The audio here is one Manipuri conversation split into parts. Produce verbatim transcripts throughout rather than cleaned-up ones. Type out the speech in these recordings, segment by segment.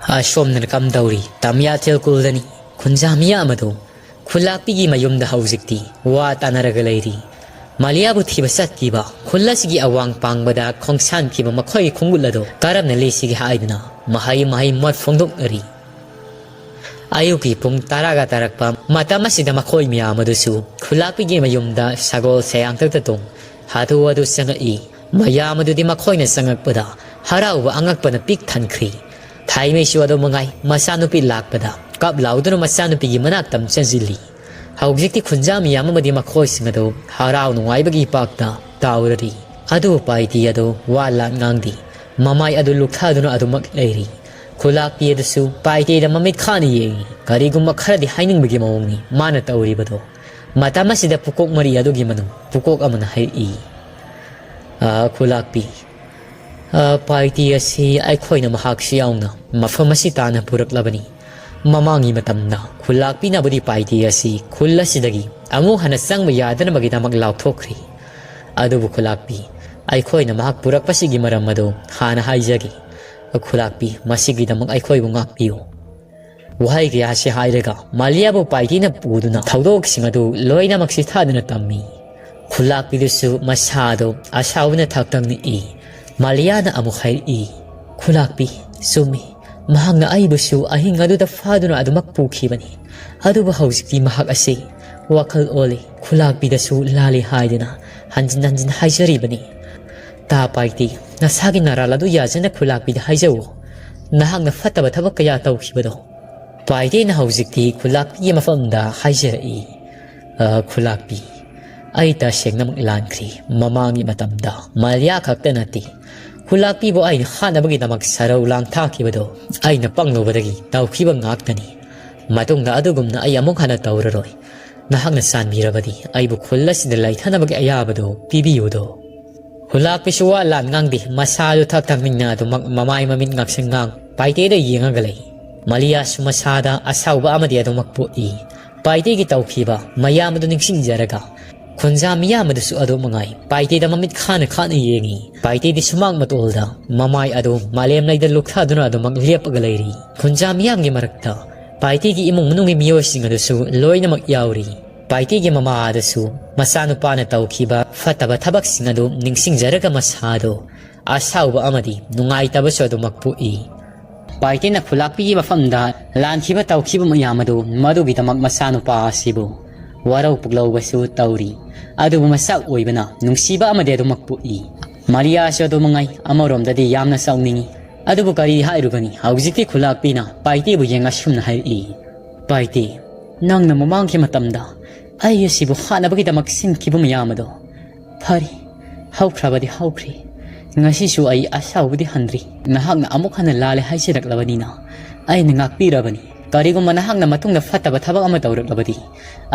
ꯑꯁꯣꯝꯗꯅ ꯀꯝꯗꯧꯔꯤ? ꯇꯝꯌꯥꯊꯦꯜ ꯈꯨꯜꯗꯅꯤ꯫ ꯈꯨꯟꯖꯥ ꯃꯤꯌꯥꯝ ꯑꯗꯨ ꯈꯨꯜꯂꯥꯛꯄꯤꯒꯤ ꯃꯌꯨꯝꯗ ꯍꯧꯖꯤꯛꯇꯤ ꯋꯥ ꯇꯥꯅꯔꯒ ꯂꯩꯔꯤ꯫ ꯃꯥꯂꯤꯌꯥꯕꯨ ꯊꯤꯕ ꯆꯠꯈꯤꯕ ꯈꯨꯜ ꯑꯁꯤꯒꯤ ꯑꯋꯥꯡ ꯄꯥꯡꯕꯗ ꯈꯣꯡꯁꯥꯟꯈꯤꯕ ꯃꯈꯣꯏꯒꯤ ꯈꯣꯡꯒꯨꯠ ꯑꯗꯨ ꯀꯔꯝꯅ ꯂꯦꯁꯤꯒꯦ ꯍꯥꯏꯗꯨꯅ ꯃꯍꯩ ꯃꯍꯩ ꯃꯣꯠ ꯐꯣꯡꯗꯣꯛꯅꯔꯤ꯫ ꯑꯌꯨꯛꯀꯤ ꯄꯨꯡ ꯇꯔꯥꯒ ꯇꯥꯔꯛꯄ ꯃꯇꯝ ꯑꯁꯤꯗ ꯃꯈꯣꯏ ꯃꯌꯥꯝ ꯑꯗꯨꯁꯨ ꯈꯨꯜꯂꯥꯛꯄꯤꯒꯤ ꯃꯌꯨꯝꯗ ꯁꯒꯣꯜ ꯁꯌꯥꯡꯊꯛꯇ ꯇꯣꯡ ꯍꯥꯊꯨ ꯍꯥꯊꯨ ꯆꯪꯉꯛꯏ꯫ ꯃꯌꯥꯝ ꯑꯗꯨꯗꯤ ꯃꯈꯣꯏꯅ ꯆꯪꯉꯛꯄꯗ ꯍꯔꯥꯎꯕ ꯑꯉꯛꯄꯅ ꯄꯤꯛ ꯊꯟꯈ꯭ꯔꯤ꯫ ꯊꯥꯏꯃꯩꯁꯨ ꯑꯗꯨ ꯃꯉꯥꯏ, ꯃꯆꯥꯅꯨꯄꯤ ꯂꯥꯛꯄꯗ ꯀꯞ ꯂꯥꯎꯗꯨꯅ ꯃꯆꯥꯅꯨꯄꯤꯒꯤ ꯃꯅꯥꯛꯇ ꯑꯃꯨꯛ ꯆꯪꯁꯤꯜꯂꯤ꯫ ꯍꯧꯖꯤꯛꯇꯤ ꯈꯨꯟꯖꯥ ꯃꯤꯌꯥꯝ ꯑꯃꯗꯤ ꯃꯈꯣꯏꯁꯤꯡ ꯑꯗꯨ ꯍꯔꯥꯎ ꯅꯨꯡꯉꯥꯏꯕꯒꯤ ꯏꯄꯥꯛꯇ ꯇꯥꯎꯔꯔꯤ꯫ ꯑꯗꯨꯕꯨ ꯄꯥꯏꯇꯤ ꯑꯗꯨ ꯋꯥ ꯂꯥꯟ ꯉꯥꯡꯗꯦ꯫ ꯃꯃꯥꯏ ꯑꯗꯨ ꯂꯨꯛꯊꯗꯨꯅ ꯑꯗꯨꯃꯛ ꯂꯩꯔꯤ꯫ ꯈꯨꯂꯥꯛꯄꯤ ꯑꯗꯨꯁꯨ ꯄꯥꯏꯇꯦꯗ ꯃꯃꯤꯠ ꯈꯥꯅ ꯌꯦꯡꯏ꯫ ꯀꯔꯤꯒꯨꯝꯕ ꯈꯔꯗꯤ ꯍꯥꯏꯅꯤꯡꯕꯒꯤ ꯃꯑꯣꯡꯅꯤ ꯃꯥꯅ ꯇꯧꯔꯤꯕꯗꯣ꯫ ꯃꯇꯝ ꯑꯁꯤꯗ ꯄꯨꯀꯣꯛ ꯃꯔꯤ ꯑꯗꯨꯒꯤ ꯃꯅꯨꯡ ꯄꯨꯀꯣꯛ ꯑꯃꯅ ꯍꯥꯏꯔꯛꯏ, "ꯑ, ꯈꯨꯂꯥꯛꯄꯤ, ꯑ, ꯄꯥꯏꯇꯦ ꯑꯁꯤ ꯑꯩꯈꯣꯏꯅ ꯃꯍꯥꯛꯁꯨ ꯌꯥꯎꯅ ꯃꯐꯝ ꯑꯁꯤ ꯇꯥꯟꯅ ꯄꯨꯔꯛꯂꯕꯅꯤ꯫ ꯃꯃꯥꯡꯒꯤ ꯃꯇꯝꯗ ꯈꯨꯂꯥꯛꯄꯤꯅꯕꯨꯗꯤ ꯄꯥꯏꯇꯦ ꯑꯁꯤ ꯈꯨꯜ ꯑꯁꯤꯗꯒꯤ ꯑꯃꯨꯛ ꯍꯟꯅ ꯆꯪꯕ ꯌꯥꯗꯅꯕꯒꯤꯗꯃꯛ ꯂꯥꯎꯊꯣꯛꯈ꯭ꯔꯤ꯫ ꯑꯗꯨꯕꯨ ꯈꯨꯂꯥꯛꯄꯤ, ꯑꯩꯈꯣꯏꯅ ꯃꯍꯥꯛ ꯄꯨꯔꯛꯄꯁꯤꯒꯤ ꯃꯔꯝ ꯑꯗꯨ ꯍꯥꯟꯅ ꯍꯥꯏꯖꯒꯦ꯫ ꯈꯨꯂꯥꯛꯄꯤ, ꯃꯁꯤꯒꯤꯗꯃꯛ ꯑꯩꯈꯣꯏꯕꯨ ꯉꯥꯛꯄꯤꯌꯨ"꯫ ꯋꯥꯍꯩ ꯀꯌꯥꯁꯤ ꯍꯥꯏꯔꯒ ꯃꯥꯂꯤꯌꯥꯕꯨ ꯄꯥꯏꯇꯦꯅ ꯄꯨꯗꯨꯅ ꯊꯧꯗꯣꯛꯁꯤꯡ ꯑꯗꯨ ꯂꯣꯏꯅꯃꯛ ꯆꯤꯊꯗꯨꯅ ꯇꯝꯃꯤ꯫ ꯈꯨꯂꯥꯛꯄꯤꯗꯨꯁꯨ ꯃꯁꯥꯗꯣ ꯑꯁꯥꯎꯕꯅ ꯊꯛ ꯊꯛ ꯅꯤꯛꯏ꯫ ꯃꯥꯂꯤꯌꯥꯅ ꯑꯃꯨꯛ ꯍꯥꯏꯔꯛꯏ, "ꯈꯨꯂꯥꯛꯄꯤ, ꯆꯨꯝꯃꯤ, ꯃꯍꯥꯛꯅ ꯑꯩꯕꯨꯁꯨ ꯑꯍꯤꯡ ꯑꯗꯨꯗ ꯐꯥꯗꯨꯅ ꯑꯗꯨꯃꯛ ꯄꯨꯈꯤꯕꯅꯤ꯫ ꯑꯗꯨꯕꯨ ꯍꯧꯖꯤꯛꯇꯤ ꯃꯍꯥꯛ ꯑꯁꯤ ꯋꯥꯈꯜ ꯑꯣꯜꯂꯤ, ꯈꯨꯂꯥꯛꯄꯤꯗꯁꯨ ꯂꯥꯜꯂꯤ ꯍꯥꯏꯗꯨꯅ ꯍꯟꯖꯤꯟ ꯍꯟꯖꯤꯟ ꯍꯥꯏꯖꯔꯤꯕꯅꯤ꯫ ꯇꯥ ꯄꯥꯏꯇꯦ, ꯅꯁꯥꯒꯤ ꯅꯔꯥꯜ ꯑꯗꯨ ꯌꯥꯖꯅ ꯈꯨꯂꯥꯛꯄꯤꯗ ꯍꯥꯏꯖꯧ꯫ ꯅꯍꯥꯛꯅ ꯐꯠꯇꯕ ꯊꯕꯛ ꯀꯌꯥ ꯇꯧꯈꯤꯕꯗꯣ"꯫ ꯄꯥꯏꯇꯦꯅ ꯍꯧꯖꯤꯛꯇꯤ ꯈꯨꯂꯥꯛꯄꯤꯒꯤ ꯃꯐꯝꯗ ꯍꯥꯏꯖꯔꯛꯏ, "ꯑ, ꯈꯨꯂꯥꯛꯄꯤ, ꯑꯩ ꯇꯁꯦꯡꯅꯃꯛ ꯂꯥꯟꯈ꯭ꯔꯤ꯫ ꯃꯃꯥꯡꯒꯤ ꯃꯇꯝꯗ ꯃꯥꯂꯤꯌꯥ ꯈꯛꯇ ꯅꯠꯇꯦ, ꯈꯨꯂꯥꯛꯄꯤꯕꯨ ꯑꯩꯅ ꯍꯥꯠꯅꯕꯒꯤꯗꯃꯛ ꯁꯔꯧ ꯂꯥꯡꯊꯥꯈꯤꯕꯗꯣ ꯑꯩꯅ ꯄꯪꯂꯨꯕꯗꯒꯤ ꯇꯧꯈꯤꯕ ꯉꯥꯛꯇꯅꯤ꯫ ꯃꯇꯨꯡꯗ ꯑꯗꯨꯒꯨꯝꯅ ꯑꯩ ꯑꯃꯨꯛ ꯍꯟꯅ ꯇꯧꯔꯔꯣꯏ꯫ ꯅꯍꯥꯛꯅ ꯆꯥꯟꯕꯤꯔꯕꯗꯤ ꯑꯩꯕꯨ ꯈꯨꯜ ꯑꯁꯤꯗ ꯂꯩꯊꯅꯕꯒꯤ ꯑꯌꯥꯕꯗꯨ ꯄꯤꯕꯤꯌꯨꯗꯣ"꯫ ꯈꯨꯂꯥꯛꯄꯤꯁꯨ ꯋꯥ ꯂꯥꯟ ꯉꯥꯡꯗꯦ, ꯃꯁꯥꯗꯨ ꯊꯛ ꯊꯛ ꯅꯤꯛꯅ ꯑꯗꯨꯃꯛ ꯃꯃꯥꯏ ꯃꯃꯤꯠ ꯉꯥꯛꯁꯪ ꯉꯥꯡ ꯄꯥꯏꯇꯦꯗ ꯌꯦꯡꯉꯒ ꯂꯩ꯫ ꯃꯥꯂꯤꯌꯥꯁꯨ ꯃꯁꯥꯗ ꯑꯁꯥꯎꯕ ꯑꯃꯗꯤ ꯑꯗꯨꯃꯛ ꯄꯣꯛꯏ꯫ ꯄꯥꯏꯇꯦꯒꯤ ꯇꯧꯈꯤꯕ ꯃꯌꯥꯝ ꯑꯗꯨ ꯅꯤꯡꯁꯤꯡꯖꯔꯒ ꯈꯨꯟꯖꯥ ꯃꯤꯌꯥꯝ ꯑꯗꯨꯁꯨ ꯑꯗꯨꯃꯉꯥꯏ ꯄꯥꯏꯇꯦꯗ ꯃꯃꯤꯠ ꯈꯥꯅ ꯈꯥꯅ ꯌꯦꯡꯏ꯫ ꯄꯥꯏꯇꯦꯗꯤ ꯁꯨꯃꯥꯡ ꯃꯇꯣꯜꯗ ꯃꯃꯥꯏ ꯑꯗꯨ ꯃꯥꯂꯦꯝ ꯂꯩꯗ ꯂꯨꯞꯊꯗꯨꯅ ꯑꯗꯨꯃꯛ ꯂꯦꯞꯄꯒ ꯂꯩꯔꯤ꯫ ꯈꯨꯟꯖꯥ ꯃꯤꯌꯥꯝꯒꯤ ꯃꯔꯛꯇ ꯄꯥꯏꯇꯦꯒꯤ ꯏꯃꯨꯡ ꯃꯅꯨꯡꯒꯤ ꯃꯤꯑꯣꯏꯁꯤꯡ ꯑꯗꯨꯁꯨ ꯂꯣꯏꯅꯃꯛ ꯌꯥꯎꯔꯤ꯫ ꯄꯥꯏꯇꯦꯒꯤ ꯃꯃꯥ ꯑꯗꯨꯁꯨ ꯃꯆꯥꯅꯨꯄꯥꯅ ꯇꯧꯈꯤꯕ ꯐꯠꯇꯕ ꯊꯕꯛꯁꯤꯡ ꯑꯗꯨ ꯅꯤꯡꯁꯤꯡꯖꯔꯒ ꯃꯁꯥꯗꯣ ꯑꯁꯥꯎꯕ ꯑꯃꯗꯤ ꯅꯨꯡꯉꯥꯏꯇꯕꯁꯨ ꯑꯗꯨꯃꯛ ꯄꯣꯛꯏ꯫ ꯄꯥꯏꯇꯦꯅ ꯈꯨꯂꯥꯛꯄꯤꯒꯤ ꯃꯐꯝꯗ ꯂꯥꯟꯈꯤꯕ ꯇꯧꯈꯤꯕ ꯃꯌꯥꯝ ꯑꯗꯨ ꯃꯗꯨꯒꯤꯗꯃꯛ ꯃꯆꯥꯅꯨꯄꯥ ꯑꯁꯤꯕꯨ ꯋꯥꯔꯧ ꯄꯨꯛꯂꯧꯕꯁꯨ ꯇꯧꯔꯤ꯫ ꯑꯗꯨꯕꯨ ꯃꯆꯥ ꯑꯣꯏꯕꯅ ꯅꯨꯡꯁꯤꯕ ꯑꯃꯗꯤ ꯑꯗꯨꯃꯛ ꯄꯣꯛꯏ꯫ ꯃꯥꯔꯤꯌꯥꯁꯨ ꯑꯗꯨ ꯃꯉꯥꯏ ꯑꯃꯔꯣꯝꯗꯗꯤ ꯌꯥꯝꯅ ꯁꯥꯎꯅꯤꯡꯏ꯫ ꯑꯗꯨꯕꯨ ꯀꯔꯤ ꯍꯥꯏꯔꯨꯒꯅꯤ? ꯍꯧꯖꯤꯛꯇꯤ ꯈꯨꯂꯥꯛꯄꯤꯅ ꯄꯥꯏꯇꯦꯕꯨ ꯌꯦꯡ ꯑꯁꯨꯝꯅ ꯍꯥꯏꯔꯛꯏ, "ꯄꯥꯏꯇꯦ, ꯅꯪꯅ ꯃꯃꯥꯡꯒꯤ ꯃꯇꯝꯗ ꯑꯩ ꯑꯁꯤꯕꯨ ꯍꯥꯠꯅꯕꯒꯤꯗꯃꯛ ꯁꯤꯟꯈꯤꯕ ꯃꯌꯥꯝ ꯑꯗꯣ ꯐꯔꯦ, ꯍꯧꯈ꯭ꯔꯕꯗꯤ ꯍꯧꯈ꯭ꯔꯦ꯫ ꯉꯁꯤꯁꯨ ꯑꯩ ꯑꯁꯥꯎꯕꯗꯤ ꯍꯟꯗ꯭ꯔꯤ꯫ ꯅꯍꯥꯛꯅ ꯑꯃꯨꯛ ꯍꯟꯅ ꯂꯥꯜꯂꯦ ꯍꯥꯏꯖꯔꯛꯂꯕꯅꯤꯅ ꯑꯩꯅ ꯉꯥꯛꯄꯤꯔꯕꯅꯤ꯫ ꯀꯔꯤꯒꯨꯝꯕ ꯅꯍꯥꯛꯅ ꯃꯇꯨꯡꯗ ꯐꯠꯇꯕ ꯊꯕꯛ ꯑꯃ ꯇꯧꯔꯛꯂꯕꯗꯤ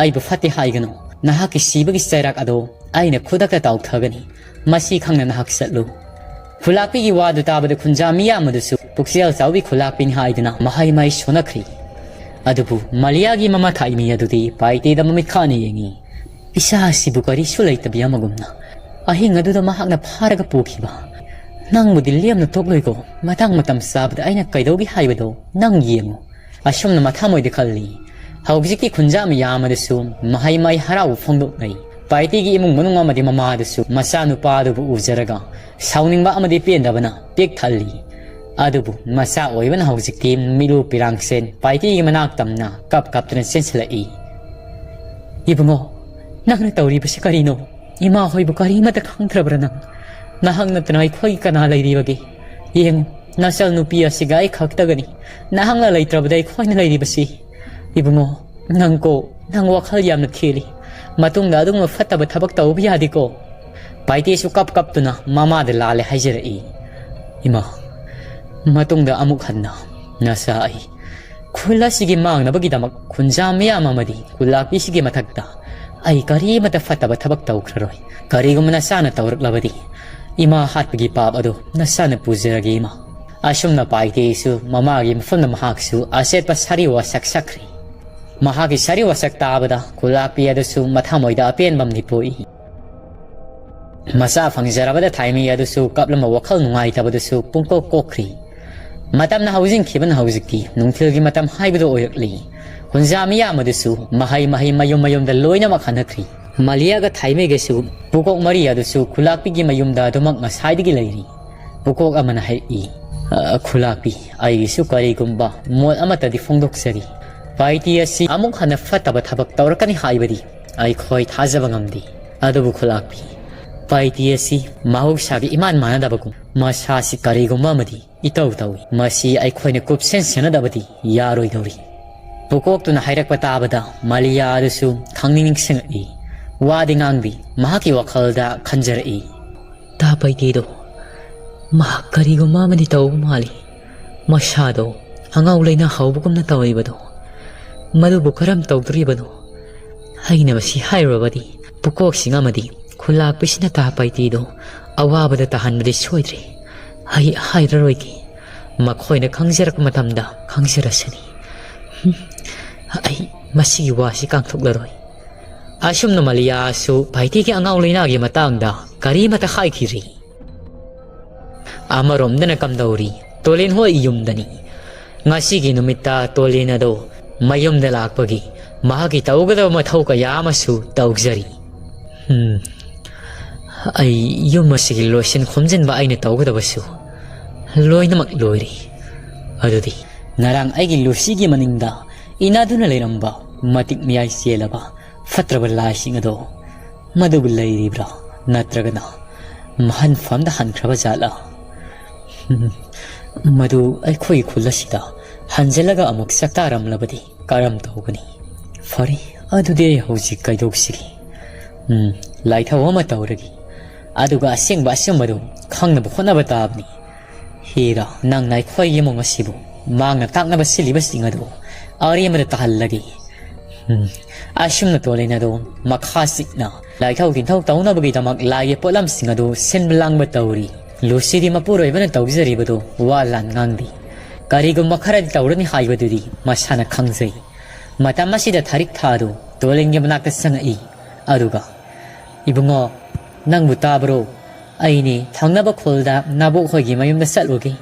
ꯑꯩꯕꯨ ꯐꯠꯇꯦ ꯍꯥꯏꯒꯅꯨ꯫ ꯅꯍꯥꯛꯀꯤ ꯁꯤꯕꯒꯤ ꯆꯩꯔꯥꯛ ꯑꯗꯣ ꯑꯩꯅ ꯈꯨꯗꯛꯇ ꯇꯥꯎꯊꯒꯅꯤ꯫ ꯃꯁꯤ ꯈꯪꯅ ꯅꯍꯥꯛ ꯆꯠꯂꯨ꯫" ꯈꯨꯂꯥꯛꯄꯤꯒꯤ ꯋꯥꯗꯨ ꯇꯥꯕꯗ ꯈꯨꯟꯖꯥ ꯃꯤꯌꯥꯝ ꯑꯗꯨꯁꯨ ꯄꯨꯛꯆꯦꯜ ꯆꯥꯎꯕꯤ ꯈꯨꯂꯥꯛꯄꯤꯅꯤ ꯍꯥꯏꯗꯨꯅ ꯃꯍꯩ ꯃꯍꯩ ꯁꯣꯟꯅꯈ꯭ꯔꯤ꯫ ꯑꯗꯨꯕꯨ ꯃꯥꯔꯤꯌꯥꯒꯤ ꯃꯃꯥ ꯊꯥꯏꯃꯤ ꯑꯗꯨꯗꯤ ꯄꯥꯏꯇꯦꯗ ꯃꯃꯤꯠ ꯈꯥꯅ ꯌꯦꯡꯏ꯫ "ꯏꯆꯥ ꯑꯁꯤꯕꯨ ꯀꯔꯤꯁꯨ ꯂꯩꯇꯕꯤ ꯑꯃꯒꯨꯝꯅ ꯑꯍꯤꯡ ꯑꯗꯨꯗ ꯃꯍꯥꯛꯅ ꯐꯥꯔꯒ ꯄꯨꯈꯤꯕ꯫ ꯅꯪꯕꯨꯗꯤ ꯂꯦꯝꯅ ꯇꯣꯛꯂꯣꯏꯀꯣ꯫ ꯃꯇꯥꯡ ꯃꯇꯝ ꯆꯥꯕꯗ ꯑꯩꯅ ꯀꯩꯗꯧꯒꯦ ꯍꯥꯏꯕꯗꯣ ꯅꯪ ꯌꯦꯡꯉꯨ꯫" ꯑꯁꯨꯝꯅ ꯃꯊꯃꯣꯏꯗ ꯈꯜꯂꯤ꯫ ꯍꯧꯖꯤꯛꯇꯤ ꯈꯨꯟꯖꯥ ꯃꯤꯌꯥꯝ ꯑꯗꯨꯁꯨ ꯃꯍꯩ ꯃꯍꯩ ꯍꯔꯥꯎꯕ ꯐꯣꯡꯗꯣꯛꯅꯩ꯫ ꯄꯥꯏꯇꯦꯒꯤ ꯏꯃꯨꯡ ꯃꯅꯨꯡ ꯑꯃꯗꯤ ꯃꯃꯥ ꯑꯗꯨꯁꯨ ꯃꯆꯥꯅꯨꯄꯥ ꯑꯗꯨꯕꯨ ꯎꯖꯔꯒ ꯁꯥꯎꯅꯤꯡꯕ ꯑꯃꯗꯤ ꯄꯦꯟꯗꯕꯅ ꯄꯤꯛ ꯊꯜꯂꯤ꯫ ꯑꯗꯨꯕꯨ ꯃꯆꯥ ꯑꯣꯏꯕꯅ ꯍꯧꯖꯤꯛꯇꯤ ꯃꯤꯠꯂꯨ ꯄꯤꯔꯥꯡꯁꯦꯟ ꯄꯥꯏꯇꯦꯒꯤ ꯃꯅꯥꯛ ꯇꯝꯅ ꯀꯞ ꯀꯞꯇꯨꯅ ꯆꯦꯟꯁꯤꯜꯂꯛꯏ꯫ "ꯏꯕꯨꯡꯉꯣ, ꯅꯪꯅ ꯇꯧꯔꯤꯕꯁꯤ ꯀꯔꯤꯅꯣ? ꯏꯃꯥ ꯍꯣꯏꯕꯨ ꯀꯔꯤꯃꯠꯇ ꯈꯪꯗ꯭ꯔꯕ꯭ꯔꯥ ꯅꯪ? ꯅꯍꯥꯛ ꯅꯠꯇꯅ ꯑꯩꯈꯣꯏꯒꯤ ꯀꯅꯥ ꯂꯩꯔꯤꯕꯒꯦ? ꯌꯦꯡꯉꯨ, ꯅꯆꯜ ꯅꯨꯄꯤ ꯑꯁꯤꯒ ꯑꯩ ꯈꯛꯇꯒꯅꯤ꯫ ꯅꯍꯥꯛꯅ ꯂꯩꯇ꯭ꯔꯕꯗ ꯑꯩꯈꯣꯏꯅ ꯂꯩꯔꯤꯕꯁꯤ꯫ ꯏꯕꯨꯡꯉꯣ, ꯅꯪ ꯀꯣ, ꯅꯪ ꯋꯥꯈꯜ ꯌꯥꯝꯅ ꯊꯦꯜꯂꯤ꯫ ꯃꯇꯨꯡꯗ ꯑꯗꯨꯒꯨꯝꯕ ꯐꯠꯇꯕ ꯊꯕꯛ ꯇꯧꯕ ꯌꯥꯗꯦꯀꯣ꯫" ꯄꯥꯏꯇꯦꯁꯨ ꯀꯞ ꯀꯞꯇꯨꯅ ꯃꯃꯥꯗ ꯂꯥꯜꯂꯦ ꯍꯥꯏꯖꯔꯛꯏ꯫ "ꯏꯃꯥ, ꯃꯇꯨꯡꯗ ꯑꯃꯨꯛ ꯍꯟꯅ ꯅꯆꯥ ꯑꯩ ꯈꯨꯜ ꯑꯁꯤꯒꯤ ꯃꯥꯡꯅꯕꯒꯤꯗꯃꯛ ꯈꯨꯟꯖꯥ ꯃꯤꯌꯥꯝ ꯑꯃꯗꯤ ꯈꯨꯜꯂꯥꯛꯄꯤꯁꯤꯒꯤ ꯃꯊꯛꯇ ꯑꯩ ꯀꯔꯤꯃꯠꯇ ꯐꯠꯇꯕ ꯊꯕꯛ ꯇꯧꯈ꯭ꯔꯔꯣꯏ꯫ ꯀꯔꯤꯒꯨꯝꯕ ꯅꯆꯥꯅ ꯇꯧꯔꯛꯂꯕꯗꯤ ꯏꯃꯥ ꯍꯥꯠꯄꯒꯤ ꯄꯥꯞ ꯑꯗꯨ ꯅꯆꯥꯅ ꯄꯨꯖꯔꯒꯦ ꯏꯃꯥ꯫" ꯑꯁꯨꯝꯅ ꯄꯥꯏꯇꯦꯁꯨ ꯃꯃꯥꯒꯤ ꯃꯐꯝꯗ ꯃꯍꯥꯛꯁꯨ ꯑꯆꯦꯠꯄ ꯁꯥꯔꯤ ꯋꯥꯁꯛ ꯁꯛꯈ꯭ꯔꯦ꯫ ꯃꯍꯥꯛꯀꯤ ꯁꯥꯔꯤ ꯋꯥꯁꯛ ꯇꯥꯕꯗ ꯈꯨꯂꯥꯛꯄꯤ ꯑꯗꯨꯁꯨ ꯃꯊꯃꯣꯏꯗ ꯑꯄꯦꯟꯕ ꯑꯃꯗꯤ ꯄꯣꯛꯏ꯫ ꯃꯆꯥ ꯐꯪꯖꯔꯕꯗ ꯊꯥꯏꯃꯩ ꯑꯗꯨꯁꯨ ꯀꯞꯂꯝꯕ ꯋꯥꯈꯜ ꯅꯨꯡꯉꯥꯏꯇꯕꯗꯨꯁꯨ ꯄꯨꯡꯀꯣꯛ ꯀꯣꯛꯈ꯭ꯔꯤ꯫ ꯃꯇꯝꯅ ꯍꯧꯖꯤꯟꯈꯤꯕꯅ ꯍꯧꯖꯤꯛꯇꯤ ꯅꯨꯡꯊꯤꯜꯒꯤ ꯃꯇꯝ ꯍꯥꯏꯕꯗꯨ ꯑꯣꯏꯔꯛꯂꯤ꯫ ꯍꯨꯟꯖꯥ ꯃꯤꯌꯥꯝ ꯑꯗꯨꯁꯨ ꯃꯍꯩ ꯃꯍꯩ ꯃꯌꯨꯝ ꯃꯌꯨꯝꯗ ꯂꯣꯏꯅꯃꯛ ꯍꯟꯅꯈ꯭ꯔꯤ꯫ ꯃꯂꯤꯌꯥꯒ ꯊꯥꯏꯃꯩꯒꯁꯨ ꯄꯨꯀꯣꯛ ꯃꯔꯤ ꯑꯗꯨꯁꯨ ꯈꯨꯂꯥꯛꯄꯤꯒꯤ ꯃꯌꯨꯝꯗ ꯑꯗꯨꯃꯛ ꯉꯁꯥꯏꯗꯒꯤ ꯂꯩꯔꯤ꯫ ꯄꯨꯀꯣꯛ ꯑꯃꯅ ꯍꯥꯏꯔꯛꯏ, "ꯑ, ꯈꯨꯂꯥꯛꯄꯤ, ꯑꯩꯒꯤꯁꯨ ꯀꯔꯤꯒꯨꯝꯕ ꯃꯣꯠ ꯑꯃꯠꯇꯗꯤ ꯐꯣꯡꯗꯣꯛꯆꯔꯤ꯫ ꯄꯥꯏꯇꯤ ꯑꯁꯤ ꯑꯃꯨꯛ ꯍꯟꯅ ꯐꯠꯇꯕ ꯊꯕꯛ ꯇꯧꯔꯛꯀꯅꯤ ꯍꯥꯏꯕꯗꯤ ꯑꯩꯈꯣꯏ ꯊꯥꯖꯕ ꯉꯝꯗꯦ꯫ ꯑꯗꯨꯕꯨ ꯈꯨꯂꯥꯛꯄꯤ, ꯄꯥꯏꯇꯤ ꯑꯁꯤ ꯃꯍꯧꯁꯥꯒ ꯏꯃꯥꯟ ꯃꯥꯟꯅꯗꯕꯒꯨꯝ, ꯃꯁꯥꯁꯤ ꯀꯔꯤꯒꯨꯝꯕ ꯑꯃꯗꯤ ꯏꯇꯧ ꯇꯧꯏ꯫ ꯃꯁꯤ ꯑꯩꯈꯣꯏꯅ ꯀꯨꯞꯁꯦꯟ ꯁꯦꯟꯅꯗꯕꯗꯤ ꯌꯥꯔꯣꯏꯗꯧꯔꯤ꯫" ꯄꯨꯀꯣꯛꯇꯨꯅ ꯍꯥꯏꯔꯛꯄ ꯇꯥꯕꯗ ꯃꯥꯂꯤꯌꯥ ꯑꯗꯨꯁꯨ ꯈꯪꯅꯤꯡ ꯅꯤꯡꯁꯤꯡꯉꯛꯏ꯫ ꯋꯥꯗꯤ ꯉꯥꯡꯗꯦ, ꯃꯍꯥꯛꯀꯤ ꯋꯥꯈꯜꯗ ꯈꯟꯖꯔꯛꯏ꯫ "ꯇꯥ ꯄꯥꯏꯇꯤꯗꯣ ꯃꯍꯥꯛ ꯀꯔꯤꯒꯨꯝꯕ ꯑꯃꯗꯤ ꯇꯧꯕ ꯃꯥꯜꯂꯤ꯫ ꯃꯁꯥꯗꯣ ꯑꯉꯥꯎ ꯂꯩꯅꯥ ꯍꯧꯕꯒꯨꯝꯅ ꯇꯧꯔꯤꯕꯗꯣ, ꯃꯗꯨꯕꯨ ꯀꯔꯝ ꯇꯧꯗꯣꯔꯤꯕꯅꯣ? ꯑꯩꯅ ꯃꯁꯤ ꯍꯥꯏꯔꯨꯔꯕꯗꯤ ꯄꯨꯀꯣꯛꯁꯤꯡ ꯑꯃꯗꯤ ꯈꯨꯂꯥꯛꯄꯤꯁꯤꯅ ꯇꯥ ꯄꯥꯏꯇꯤꯗꯣ ꯑꯋꯥꯕꯗ ꯇꯥꯍꯟꯕꯗꯤ ꯁꯣꯏꯗ꯭ꯔꯦ꯫ ꯑꯩ ꯍꯥꯏꯔꯔꯣꯏꯒꯦ꯫ ꯃꯈꯣꯏꯅ ꯈꯪꯖꯔꯛꯄ ꯃꯇꯝꯗ ꯈꯪꯖꯔꯁꯅꯤ꯫ ꯍꯨꯝ, ꯑꯩ ꯃꯁꯤꯒꯤ ꯋꯥꯁꯤ ꯀꯥꯡꯊꯣꯛꯂꯔꯣꯏ꯫" ꯑꯁꯨꯝꯅ ꯃꯥꯂꯤꯌꯥꯁꯨ ꯄꯥꯏꯇꯤꯒꯤ ꯑꯉꯥꯎ ꯂꯩꯅꯥꯒꯤ ꯃꯇꯥꯡꯗ ꯀꯔꯤꯃꯇ ꯍꯥꯏꯈꯤꯗ꯭ꯔꯤ꯫ ꯑꯃꯔꯣꯝꯗꯅ ꯀꯝꯗꯧꯔꯤ, ꯇꯣꯂꯤꯟ ꯍꯣꯏ ꯌꯨꯝꯗꯅꯤ꯫ ꯉꯁꯤꯒꯤ ꯅꯨꯃꯤꯠꯇ ꯇꯣꯂꯤꯟ ꯑꯗꯣ ꯃꯌꯨꯝꯗ ꯂꯥꯛꯄꯒꯤ ꯃꯍꯥꯛꯀꯤ ꯇꯧꯒꯗꯕ ꯃꯊꯧ ꯀꯌꯥ ꯑꯃꯁꯨ ꯇꯧꯖꯔꯤ꯫ ꯎꯝ, ꯑꯩ ꯌꯨꯝ ꯑꯁꯤꯒꯤ ꯂꯣꯏꯁꯤꯟ ꯈꯣꯝꯖꯤꯟꯕ ꯑꯩꯅ ꯇꯧꯒꯗꯕꯁꯨ ꯂꯣꯏꯅꯃꯛ ꯂꯣꯏꯔꯦ꯫ ꯑꯗꯨꯗꯤ ꯉꯔꯥꯡ ꯑꯩꯒꯤ ꯂꯨꯁꯤꯒꯤ ꯃꯅꯤꯡꯗ ꯏꯟꯅꯗꯨꯅ ꯂꯩꯔꯝꯕ ꯃꯇꯤꯛ ꯃꯌꯥꯏ ꯆꯦꯜꯂꯕ ꯐꯠꯇ꯭ꯔꯕ ꯂꯥꯏꯁꯤꯡ ꯑꯗꯣ ꯃꯗꯨꯕꯨ ꯂꯩꯔꯤꯕ꯭ꯔꯥ? ꯅꯠꯇ꯭ꯔꯒꯅ ꯃꯍꯟꯐꯝꯗ ꯍꯟꯈ꯭ꯔꯕ ꯖꯥꯠꯂꯥ? ꯃꯗꯨ ꯑꯩꯈꯣꯏꯒꯤ ꯈꯨꯜ ꯑꯁꯤꯗ ꯍꯟꯖꯤꯜꯂꯒ ꯑꯃꯨꯛ ꯆꯥꯛꯇꯥꯔꯝꯂꯕꯗꯤ ꯀꯔꯝ ꯇꯧꯒꯅꯤ? ꯐꯔꯦ, ꯑꯗꯨꯗꯤ ꯑꯩ ꯍꯧꯖꯤꯛ ꯀꯩꯗꯧꯁꯤꯒꯦ? ꯎꯝ, ꯂꯥꯏꯊꯧ ꯑꯃ ꯇꯧꯔꯒꯦ꯫ ꯑꯗꯨꯒ ꯑꯁꯦꯡꯕ ꯑꯆꯨꯝꯕꯗꯨ ꯈꯪꯅꯕ ꯍꯣꯠꯅꯕ ꯇꯥꯕꯅꯤ꯫ ꯍꯦꯔꯥ, ꯅꯪꯅ ꯑꯩꯈꯣꯏꯒꯤ ꯏꯃꯨꯡ ꯑꯁꯤꯕꯨ ꯃꯥꯡꯅ ꯇꯥꯛꯅꯕ ꯁꯤꯜꯂꯤꯕꯁꯤꯡ ꯑꯗꯨ ꯑꯔꯦꯝꯕꯗ ꯇꯥꯍꯜꯂꯒꯦ꯫ ꯎꯝ, ꯑꯁꯨꯝꯅ ꯇꯣꯂꯤꯟ ꯑꯗꯨ ꯃꯈꯥ ꯆꯤꯛꯅ ꯂꯥꯏꯊꯧ ꯇꯤꯟꯊꯧ ꯇꯧꯅꯕꯒꯤꯗꯃꯛ ꯂꯥꯏꯒꯤ ꯄꯣꯠꯂꯝꯁꯤꯡ ꯑꯗꯨ ꯁꯤꯟꯕ ꯂꯥꯡꯕ ꯇꯧꯔꯤ꯫ ꯂꯨꯁꯤꯗꯤ ꯃꯄꯨꯔꯣꯏꯕꯅ ꯇꯧꯖꯔꯤꯕꯗꯨ ꯋꯥ ꯂꯥꯟ ꯉꯥꯡꯗꯦ꯫ ꯀꯔꯤꯒꯨꯝꯕ ꯈꯔꯗꯤ ꯇꯧꯔꯅꯤ ꯍꯥꯏꯕꯗꯨꯗꯤ ꯃꯁꯥꯅ ꯈꯪꯖꯩ꯫ ꯃꯇꯝ ꯑꯁꯤꯗ ꯊꯥꯔꯤꯛ ꯊꯥꯗꯨ ꯇꯣꯂꯦꯟꯒꯤ ꯃꯅꯥꯛꯇ ꯆꯪꯉꯛꯏ꯫ ꯑꯗꯨꯒ, "ꯏꯕꯨꯡꯉꯣ, ꯅꯪꯕꯨ ꯇꯥꯕ꯭ꯔꯣ? ꯑꯩꯅꯦ ꯊꯪꯅꯕ ꯈꯨꯜꯗ ꯅꯕꯣꯛ ꯍꯣꯏꯒꯤ ꯃꯌꯨꯝꯗ ꯆꯠꯂꯨꯒꯦ꯫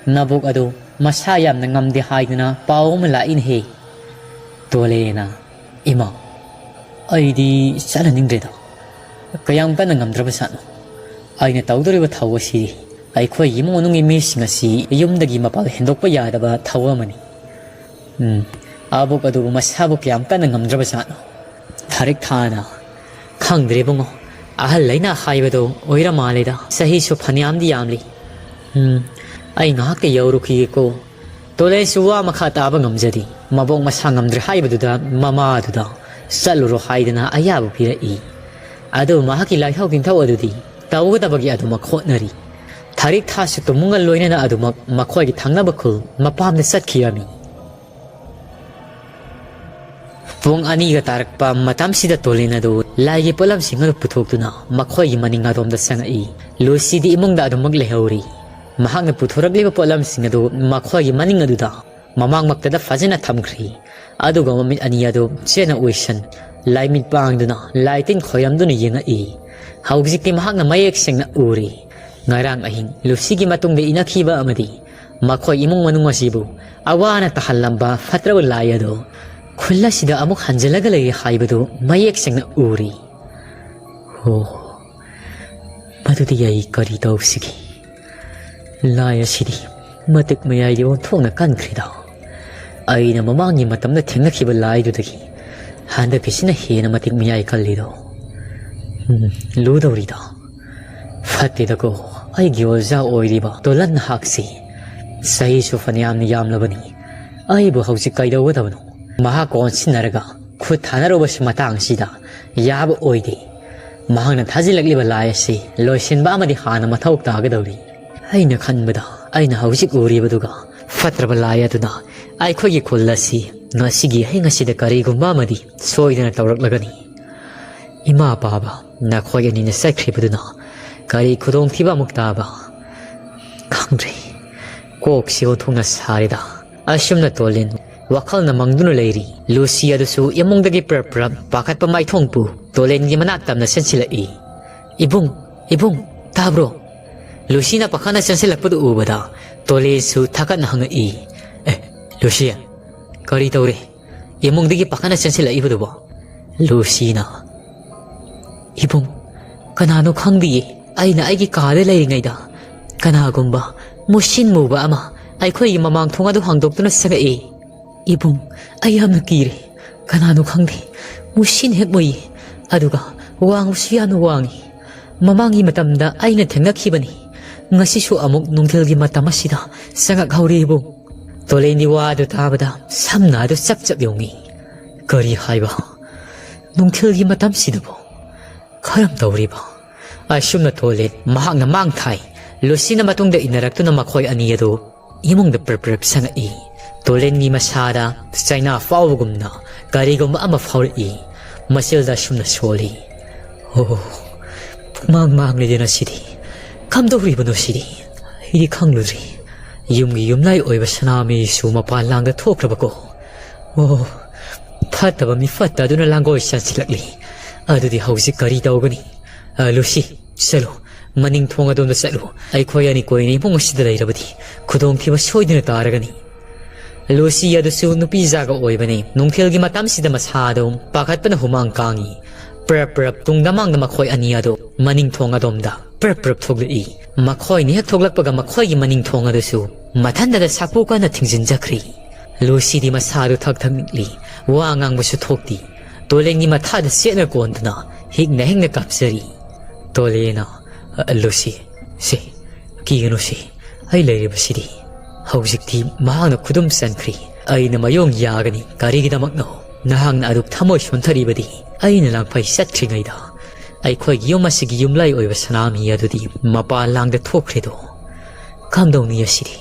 ꯅꯕꯣꯛ ꯑꯗꯨ ꯃꯁꯥ ꯌꯥꯝꯅ ꯉꯝꯗꯦ ꯍꯥꯏꯗꯅ ꯄꯥꯎ ꯑꯃ ꯂꯥꯛꯏꯅꯦꯍꯦ꯫" ꯇꯣꯂꯦꯅ, "ꯏꯃꯥ, ꯑꯩꯗꯤ ꯆꯠꯍꯟꯅꯤꯡꯗ꯭ꯔꯦꯗ꯫ ꯀꯌꯥꯝ ꯀꯟꯅ ꯉꯝꯗ꯭ꯔꯕ ꯖꯥꯠꯅꯣ? ꯑꯩꯅ ꯇꯧꯗꯧꯔꯤꯕ ꯊꯧ ꯑꯁꯤ ꯑꯩꯈꯣꯏ ꯏꯃꯨꯡ ꯃꯅꯨꯡꯒꯤ ꯃꯤꯁꯤꯡ ꯑꯁꯤ ꯌꯨꯝꯗꯒꯤ ꯃꯄꯥꯟ ꯍꯦꯟꯗꯣꯛꯄ ꯌꯥꯗꯕ ꯊꯧ ꯑꯃꯅꯤ꯫" ꯎꯝ, ꯑꯕꯣꯛ ꯑꯗꯨꯕꯨ ꯃꯁꯥꯕꯨ ꯀꯌꯥꯝ ꯀꯟꯅ ꯉꯝꯗ꯭ꯔꯕ ꯖꯥꯠꯅꯣ? ꯊꯥꯔꯤꯛ ꯊꯥꯅ, "ꯈꯪꯗ꯭ꯔꯦ ꯏꯕꯨꯡꯉꯣ, ꯑꯍꯜ ꯂꯩꯅꯥ ꯍꯥꯏꯕꯗꯣ ꯑꯣꯏꯔ ꯃꯥꯜꯂꯦꯗ, ꯆꯍꯤꯁꯨ ꯐꯅꯌꯥꯝꯗꯤ ꯌꯥꯝꯂꯤ꯫" "ꯎꯝ, ꯑꯩ ꯉꯥꯏꯍꯥꯛꯇ ꯌꯧꯔꯨꯈꯤꯒꯦꯀꯣ꯫" ꯇꯣꯂꯦꯁꯨ ꯋꯥ ꯃꯈꯥ ꯇꯥꯕ ꯉꯝꯖꯗꯦ꯫ ꯃꯕꯣꯛ ꯃꯁꯥ ꯉꯝꯗ꯭ꯔꯦ ꯍꯥꯏꯕꯗꯨꯗ ꯃꯃꯥꯗꯨꯗ ꯆꯠꯂꯨꯔꯣ ꯍꯥꯏꯗꯅ ꯑꯌꯥꯕ ꯄꯤꯔꯛꯏ꯫ ꯑꯗꯨꯕꯨ ꯃꯍꯥꯛꯀꯤ ꯂꯥꯏꯊꯧ ꯇꯤꯟꯊꯧ ꯑꯗꯨꯗꯤ ꯇꯧꯒꯗꯕꯒꯤ ꯑꯗꯨꯃꯛ ꯍꯣꯠꯅꯔꯤ꯫ ꯊꯥꯔꯤꯛ ꯊꯥꯁꯨ ꯇꯨꯝꯃꯨꯡꯒ ꯂꯣꯏꯅꯅ ꯑꯗꯨꯃꯛ ꯃꯈꯣꯏꯒꯤ ꯊꯪꯅꯕ ꯈꯨꯜ ꯃꯄꯥꯝꯗ ꯆꯠꯈꯤꯔꯝꯃꯤ꯫ ꯄꯨꯡ ꯑꯅꯤꯒ ꯇꯥꯔꯛꯄ ꯃꯇꯝꯁꯤꯗ ꯇꯣꯂꯤꯟ ꯑꯗꯨ ꯂꯥꯏꯒꯤ ꯄꯣꯠꯂꯝꯁꯤꯡ ꯑꯗꯨ ꯄꯨꯊꯣꯛꯇꯨꯅ ꯃꯈꯣꯏꯒꯤ ꯃꯅꯤꯡ ꯑꯗꯣꯝꯗ ꯆꯪꯉꯛꯏ꯫ ꯂꯨꯁꯤꯗꯤ ꯏꯃꯨꯡꯗ ꯑꯗꯨꯃꯛ ꯂꯩꯍꯧꯔꯤ꯫ ꯃꯍꯥꯛꯅ ꯄꯨꯊꯣꯔꯛꯂꯤꯕ ꯄꯣꯠꯂꯝꯁꯤꯡ ꯑꯗꯨ ꯃꯈꯣꯏꯒꯤ ꯃꯅꯤꯡ ꯑꯗꯨꯗ ꯃꯃꯥꯡꯃꯛꯇꯗ ꯐꯖꯅ ꯊꯝꯈ꯭ꯔꯤ꯫ ꯑꯗꯨꯒ ꯃꯃꯤꯠ ꯑꯅꯤ ꯑꯗꯨ ꯆꯦꯠꯅ ꯎꯏꯁꯟ, ꯂꯥꯏꯃꯤꯠ ꯄꯥꯡꯗꯨꯅ ꯂꯥꯏ ꯇꯤꯟ ꯈꯣꯏꯔꯝꯗꯨꯅ ꯌꯦꯡꯉꯛꯏ꯫ ꯍꯧꯖꯤꯛꯇꯤ ꯃꯍꯥꯛꯅ ꯃꯌꯦꯛ ꯁꯦꯡꯅ ꯎꯔꯤ꯫ ꯉꯔꯥꯡ ꯑꯍꯤꯡ ꯂꯨꯁꯤꯒꯤ ꯃꯇꯨꯡꯗ ꯏꯅꯈꯤꯕ ꯑꯃꯗꯤ ꯃꯈꯣꯏ ꯏꯃꯨꯡ ꯃꯅꯨꯡ ꯑꯁꯤꯕꯨ ꯑꯋꯥꯅ ꯇꯥꯍꯜꯂꯝꯕ ꯐꯠꯇ꯭ꯔꯕ ꯂꯥꯏ ꯑꯗꯨ ꯈꯨꯜ ꯑꯁꯤꯗ ꯑꯃꯨꯛ ꯍꯟꯖꯤꯜꯂꯒ ꯂꯩꯔꯦ ꯍꯥꯏꯕꯗꯨ ꯃꯌꯦꯛ ꯁꯦꯡꯅ ꯎꯔꯤ꯫ ꯍꯣ, ꯃꯗꯨꯗꯤ ꯑꯩ ꯀꯔꯤ ꯇꯧꯁꯤꯒꯦ? ꯂꯥꯏ ꯑꯁꯤꯗꯤ ꯃꯇꯤꯛ ꯃꯌꯥꯏꯗꯤ ꯑꯣꯟꯊꯣꯛꯅ ꯀꯟꯈ꯭ꯔꯦꯗ꯫ ꯑꯩꯅ ꯃꯃꯥꯡꯒꯤ ꯃꯇꯝꯗ ꯊꯦꯡꯅꯈꯤꯕ ꯂꯥꯏꯗꯨꯗꯒꯤ ꯍꯟꯗꯛꯀꯤꯁꯤꯅ ꯍꯦꯟꯅ ꯃꯇꯤꯛ ꯃꯌꯥꯏ ꯀꯜꯂꯤꯗꯣ꯫ ꯎꯝ, ꯂꯨꯗꯧꯔꯤꯗ꯫ ꯐꯠꯇꯦꯗꯀꯣ, ꯑꯩꯒꯤ ꯑꯣꯖꯥ ꯑꯣꯏꯔꯤꯕ ꯇꯣꯂꯟ ꯅꯍꯥꯛꯁꯤ꯫ ꯆꯍꯤꯁꯨ ꯐꯅꯌꯥꯝꯅ ꯌꯥꯝꯂꯕꯅꯤ꯫ ꯑꯩꯕꯨ ꯍꯧꯖꯤꯛ ꯀꯩꯗꯧꯒꯗꯕꯅꯣ? ꯃꯍꯥꯛ ꯑꯣꯟꯁꯤꯟꯅꯔꯒ ꯈꯨꯠ ꯊꯥꯅꯔꯨꯕꯁꯤ ꯃꯇꯥꯡꯁꯤꯗ ꯌꯥꯕ ꯑꯣꯏꯗꯦ꯫ ꯃꯍꯥꯛꯅ ꯊꯥꯖꯤꯜꯂꯛꯂꯤꯕ ꯂꯥꯏ ꯑꯁꯤ ꯂꯣꯏꯁꯤꯟꯕ ꯑꯃꯗꯤ ꯍꯥꯟꯅ ꯃꯊꯧ ꯇꯥꯒꯗꯧꯔꯤ꯫ ꯑꯩꯅ ꯈꯟꯕꯗ ꯑꯩꯅ ꯍꯧꯖꯤꯛ ꯎꯔꯤꯕꯗꯨꯒ ꯐꯠꯇ꯭ꯔꯕ ꯂꯥꯏ ꯑꯗꯨꯅ ꯑꯩꯈꯣꯏꯒꯤ ꯈꯨꯜ ꯑꯁꯤ ꯉꯁꯤꯒꯤ ꯑꯍꯤꯡ ꯑꯁꯤꯗ ꯀꯔꯤꯒꯨꯝꯕ ꯑꯃꯗꯤ ꯁꯣꯏꯗꯅ ꯇꯧꯔꯛꯂꯒꯅꯤ꯫ ꯏꯃꯥ ꯄꯥꯕ, ꯅꯈꯣꯏ ꯑꯅꯤꯅ ꯆꯠꯈ꯭ꯔꯤꯕꯗꯨꯅ ꯀꯔꯤ ꯈꯨꯗꯣꯡꯊꯤꯕ ꯑꯃꯨꯛ ꯇꯥꯕ? ꯈꯪꯗ꯭ꯔꯦ꯫ ꯀꯣꯛꯁꯤ ꯑꯣꯟꯊꯣꯛꯅ ꯁꯥꯔꯦꯗ꯫ ꯑꯁꯨꯝꯅ ꯇꯣꯂꯤꯟ ꯋꯥꯈꯜꯅ ꯃꯪꯗꯨꯅ ꯂꯩꯔꯤ ꯂꯨꯁꯤ ꯑꯗꯨꯁꯨ ꯏꯃꯨꯡꯗꯒꯤ ꯄ꯭ꯔꯞ ꯄ꯭ꯔꯞ ꯄꯥꯈꯠꯄ ꯃꯥꯏꯊꯣꯡꯄꯨ ꯇꯣꯂꯦꯟꯒꯤ ꯃꯅꯥꯛ ꯇꯝꯅ ꯆꯪꯁꯤꯜꯂꯛꯏ꯫ "ꯏꯕꯨꯡ, ꯏꯕꯨꯡ, ꯇꯥꯕ꯭ꯔꯣ?" ꯂꯨꯁꯤꯅ ꯄꯥꯈꯠꯅ ꯆꯪꯁꯤꯜꯂꯛꯄꯗꯨ ꯎꯕꯗ ꯇꯣꯂꯦꯟꯁꯨ ꯊꯥꯀꯠꯅ ꯍꯪꯉꯛꯏ꯫ "ꯑꯦ, ꯂꯨꯁꯤ, ꯀꯔꯤ ꯇꯧꯔꯦ? ꯏꯃꯨꯡꯗꯒꯤ ꯄꯥꯈꯠꯅ ꯆꯪꯁꯤꯜꯂꯛꯏꯕꯗꯨꯕꯣ?" ꯂꯨꯁꯤꯅ, "ꯏꯕꯨꯡ, ꯀꯅꯥꯅꯣ ꯈꯪꯗꯤꯌꯦ꯫ ꯑꯩꯅ ꯑꯩꯒꯤ ꯀꯥꯗ ꯂꯩꯔꯤꯉꯩꯗ ꯀꯅꯥꯒꯨꯝꯕ ꯃꯨꯁꯤꯟ ꯃꯨꯕ ꯑꯃ ꯑꯩꯈꯣꯏꯒꯤ ꯃꯃꯥꯡ ꯊꯣꯡ ꯑꯗꯨ ꯍꯥꯡꯗꯣꯛꯇꯨꯅ ꯆꯪꯉꯛꯏ꯫ ꯏꯕꯨꯡ, ꯑꯩ ꯌꯥꯝꯅ ꯀꯤꯔꯦ꯫ ꯀꯅꯥꯅꯣ ꯈꯪꯗꯦ꯫ ꯃꯨꯁꯤꯟ ꯍꯦꯛ ꯃꯨꯏ꯫ ꯑꯗꯨꯒ ꯋꯥꯡꯕꯁꯨ ꯌꯥꯝꯅ ꯋꯥꯡꯉꯤ꯫ ꯃꯃꯥꯡꯒꯤ ꯃꯇꯝꯗ ꯑꯩꯅ ꯊꯦꯡꯅꯈꯤꯕꯅꯤ꯫ ꯉꯁꯤꯁꯨ ꯑꯃꯨꯛ ꯅꯨꯡꯊꯤꯜꯒꯤ ꯃꯇꯝ ꯑꯁꯤꯗ ꯆꯪꯉꯛꯍꯧꯔꯦ ꯏꯕꯨꯡ꯫" ꯇꯣꯂꯦꯟꯒꯤ ꯋꯥ ꯑꯗꯨ ꯇꯥꯕꯗ ꯁꯝꯅ ꯑꯗꯨ ꯆꯞ ꯆꯞ ꯌꯨꯡꯉꯤ꯫ "ꯀꯔꯤ ꯍꯥꯏꯕ? ꯅꯨꯡꯊꯤꯜꯒꯤ ꯃꯇꯝꯁꯤꯗꯕꯨ ꯀꯔꯝ ꯇꯧꯔꯤꯕ?" ꯑꯁꯨꯝꯅ ꯇꯣꯂꯦꯟ ꯃꯍꯥꯛꯅ ꯃꯥꯡ ꯊꯥꯏ꯫ ꯂꯨꯁꯤꯅ ꯃꯇꯨꯡꯗ ꯏꯟꯅꯔꯛꯇꯨꯅ ꯃꯈꯣꯏ ꯑꯅꯤ ꯑꯗꯨ ꯏꯃꯨꯡꯗ ꯄ꯭ꯔꯞ ꯄ꯭ꯔꯞ ꯁꯪꯉꯛꯏ꯫ ꯇꯣꯂꯦꯟꯒꯤ ꯃꯁꯥꯗ ꯆꯩꯅꯥ ꯐꯥꯎꯕꯒꯨꯝꯅ ꯀꯔꯤꯒꯨꯝꯕ ꯑꯃ ꯐꯥꯎꯔꯛꯏ꯫ ꯃꯆꯤꯜꯗ ꯑꯁꯨꯝꯅ ꯁꯣꯜꯂꯤ꯫ "ꯑꯣ, ꯄꯨꯡꯃꯥꯡ ꯃꯥꯡꯂꯦꯗꯅ ꯁꯤꯗꯤ꯫ ꯀꯝꯗꯧꯔꯤꯕꯅꯣ ꯁꯤꯗꯤ? ꯑꯩꯗꯤ ꯈꯪꯂꯨꯗ꯭ꯔꯤ꯫ ꯌꯨꯝꯒꯤ ꯌꯨꯝꯂꯥꯏ ꯑꯣꯏꯕ ꯁꯅꯥꯃꯍꯤꯁꯨ ꯃꯄꯥꯟ ꯂꯥꯡꯗ ꯊꯣꯛꯈ꯭ꯔꯕꯀꯣ꯫ ꯑꯣ, ꯐꯠꯇꯕ ꯃꯤ ꯐꯠꯇ ꯑꯗꯨꯅ ꯂꯥꯡꯒꯣꯏ ꯆꯟꯁꯤꯜꯂꯛꯂꯤ꯫ ꯑꯗꯨꯗꯤ ꯍꯧꯖꯤꯛ ꯀꯔꯤ ꯇꯧꯒꯅꯤ? ꯑ, ꯂꯨꯁꯤ, ꯆꯠꯂꯨ, ꯃꯅꯤꯡ ꯊꯣꯡ ꯑꯗꯣꯝꯗ ꯆꯠꯂꯨ꯫ ꯑꯩꯈꯣꯏ ꯑꯅꯤ ꯀꯣꯏꯅ ꯏꯃꯨꯡ ꯑꯁꯤꯗ ꯂꯩꯔꯕꯗꯤ ꯈꯨꯗꯣꯡꯊꯤꯕ ꯁꯣꯏꯗꯅ ꯇꯥꯔꯒꯅꯤ꯫" ꯂꯨꯁꯤ ꯑꯗꯨꯁꯨ ꯅꯨꯄꯤ ꯖꯥꯒ ꯑꯣꯏꯕꯅꯤ꯫ ꯅꯨꯡꯊꯤꯜꯒꯤ ꯃꯇꯝꯁꯤꯗ ꯃꯁꯥꯗꯨ ꯄꯥꯈꯠꯄꯅ ꯍꯨꯃꯥꯡ ꯀꯥꯡꯏ꯫ ꯄ꯭ꯔꯞ ꯄ꯭ꯔꯞ ꯇꯨꯡꯗ ꯃꯥꯡꯗ ꯃꯈꯣꯏ ꯑꯅꯤ ꯑꯗꯨ ꯃꯅꯤꯡ ꯊꯣꯡ ꯑꯗꯣꯝꯗ ꯄ꯭ꯔꯞ ꯄ꯭ꯔꯞ ꯊꯣꯛꯂꯛꯏ꯫ ꯃꯈꯣꯏꯅ ꯍꯦꯛ ꯊꯣꯛꯂꯛꯄꯒ ꯃꯈꯣꯏꯒꯤ ꯃꯅꯤꯡ ꯊꯣꯡ ꯑꯗꯨꯁꯨ ꯃꯊꯟꯗꯗ ꯁꯥꯐꯨ ꯀꯟꯅ ꯊꯤꯡꯖꯤꯟꯖꯈ꯭ꯔꯤ꯫ ꯂꯨꯁꯤꯗꯤ ꯃꯁꯥꯗꯨ ꯊꯛ ꯊꯛ ꯅꯤꯛꯂꯤ꯫ ꯋꯥ ꯉꯥꯡꯕꯁꯨ ꯊꯣꯛꯇꯦ꯫ ꯇꯣꯂꯦꯟꯒꯤ ꯃꯊꯥꯗ ꯆꯦꯠꯅ ꯀꯣꯟꯗꯨꯅ ꯍꯤꯛꯅ ꯍꯤꯛꯅ ꯀꯥꯞꯆꯔꯤ꯫ ꯇꯣꯂꯦꯟꯅ, "ꯑ, ꯂꯨꯁꯤ, ꯁꯦ, ꯀꯤꯒꯅꯨ ꯁꯦ, ꯑꯩ ꯂꯩꯔꯤꯕꯁꯤꯗꯤ꯫" ꯍꯧꯖꯤꯛꯇꯤ ꯃꯍꯥꯛꯅ ꯈꯨꯗꯨꯝ ꯆꯟꯈ꯭ꯔꯤ꯫ "ꯑꯩꯅ ꯃꯌꯣꯡ ꯌꯥꯒꯅꯤ꯫ ꯀꯔꯤꯒꯤꯗꯃꯛꯅꯣ? ꯅꯍꯥꯛꯅ ꯑꯗꯨꯛ ꯊꯃꯣꯏ ꯁꯣꯟꯊꯔꯤꯕꯗꯤ?" ꯑꯩꯅ ꯂꯥꯡꯐꯩ ꯆꯠꯇ꯭ꯔꯤꯉꯩꯗ ꯑꯩꯈꯣꯏꯒꯤ ꯌꯨꯝ ꯑꯁꯤꯒꯤ ꯌꯨꯝꯂꯥꯏ ꯑꯣꯏꯕ ꯁꯅꯥꯃꯍꯤ ꯑꯗꯨꯗꯤ ꯃꯄꯥꯟ ꯂꯥꯡꯗ ꯊꯣꯛꯈ꯭ꯔꯦꯗꯣ꯫ ꯀꯝꯗꯧꯅꯤ ꯑꯁꯤꯗꯤ?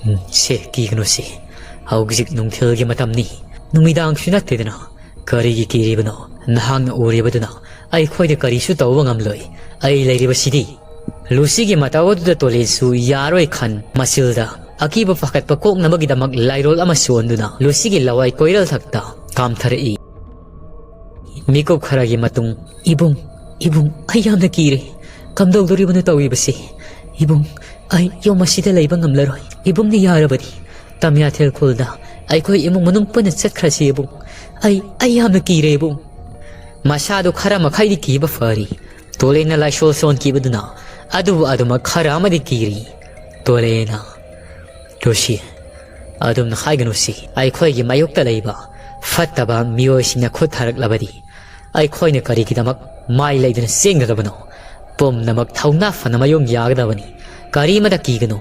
ꯎꯝ, ꯁꯦ, ꯀꯤꯒꯅꯨ ꯁꯦ꯫ ꯍꯧꯖꯤꯛ ꯅꯨꯡꯊꯤꯜꯒꯤ ꯃꯇꯝꯅꯤ꯫ ꯅꯨꯃꯤꯗꯥꯡꯁꯨ ꯅꯠꯇꯦꯗꯅ꯫ ꯀꯔꯤꯒꯤ ꯀꯤꯔꯤꯕꯅꯣ? ꯅꯍꯥꯛꯅ ꯎꯔꯤꯕꯗꯨꯅ ꯑꯩꯈꯣꯏꯗ ꯀꯔꯤꯁꯨ ꯇꯧꯕ ꯉꯝꯂꯣꯏ꯫ ꯑꯩ ꯂꯩꯔꯤꯕꯁꯤꯗꯤ꯫ ꯂꯨꯁꯤꯒꯤ ꯃꯇꯧ ꯑꯗꯨꯗ ꯇꯣꯂꯦꯟꯁꯨ ꯌꯥꯔꯣꯏ ꯈꯟ ꯃꯆꯤꯜꯗ ꯑꯀꯤꯕ ꯄꯥꯈꯠꯄ ꯀꯣꯛꯅꯕꯒꯤꯗꯃꯛ ꯂꯥꯏꯔꯣꯜ ꯑꯃ ꯁꯣꯟꯗꯨꯅ ꯂꯨꯁꯤꯒꯤ ꯂꯋꯥꯏ ꯀꯣꯏꯔꯦꯜ ꯊꯛꯇ ꯀꯥꯝꯊꯔꯛꯏ꯫ ꯃꯤꯀꯨꯞ ꯈꯔꯒꯤ ꯃꯇꯨꯡ, "ꯏꯕꯨꯡ, ꯏꯕꯨꯡ, ꯑꯩ ꯌꯥꯝꯅ ꯀꯤꯔꯦ꯫ ꯀꯝꯗꯧꯗꯣꯔꯤꯕꯅꯣ ꯇꯧꯔꯤꯕꯁꯤ? ꯏꯕꯨꯡ, ꯑꯩ ꯌꯨꯝ ꯑꯁꯤꯗ ꯂꯩꯕ ꯉꯝꯂꯔꯣꯏ꯫ ꯏꯕꯨꯡꯅ ꯌꯥꯔꯕꯗꯤ ꯇꯝꯌꯥꯊꯦꯜ ꯈꯨꯜꯗ ꯑꯩꯈꯣꯏ ꯏꯃꯨꯡ ꯃꯅꯨꯡ ꯄꯨꯟꯅ ꯆꯠꯈ꯭ꯔꯁꯤ ꯏꯕꯨꯡ꯫ ꯑꯩ, ꯑꯩ ꯌꯥꯝꯅ ꯀꯤꯔꯦ ꯏꯕꯨꯡ꯫" ꯃꯁꯥꯗꯨ ꯈꯔ ꯃꯈꯩꯗꯤ ꯀꯤꯕ ꯐꯔꯤ꯫ ꯇꯣꯂꯦꯟꯅ ꯂꯥꯏꯁꯣꯜ ꯁꯣꯟꯈꯤꯕꯗꯨꯅ ꯑꯗꯨꯕꯨ ꯑꯗꯨꯃꯛ ꯈꯔ ꯑꯃꯗꯤ ꯀꯤꯔꯤ꯫ ꯇꯣꯂꯦꯟꯅ, "ꯂꯨꯁꯤ, ꯑꯗꯨꯝꯅ ꯍꯥꯏꯒꯅꯨꯁꯤ꯫ ꯑꯩꯈꯣꯏꯒꯤ ꯃꯥꯌꯣꯛꯇ ꯂꯩꯕ ꯐꯠꯇꯕ ꯃꯤꯑꯣꯏꯁꯤꯡꯅ ꯈꯨꯠ ꯊꯥꯔꯛꯂꯕꯗꯤ ꯑꯩꯈꯣꯏꯅ ꯀꯔꯤꯒꯤꯗꯃꯛ ꯃꯥꯏ ꯂꯩꯗꯨꯅ ꯆꯦꯟꯒꯗꯕꯅꯣ? ꯄꯨꯝꯅꯃꯛ ꯊꯧꯅꯥ ꯐꯅ ꯃꯥꯌꯣꯛ ꯌꯥꯒꯗꯕꯅꯤ꯫ ꯀꯔꯤꯃꯇ ꯀꯤꯒꯅꯨ꯫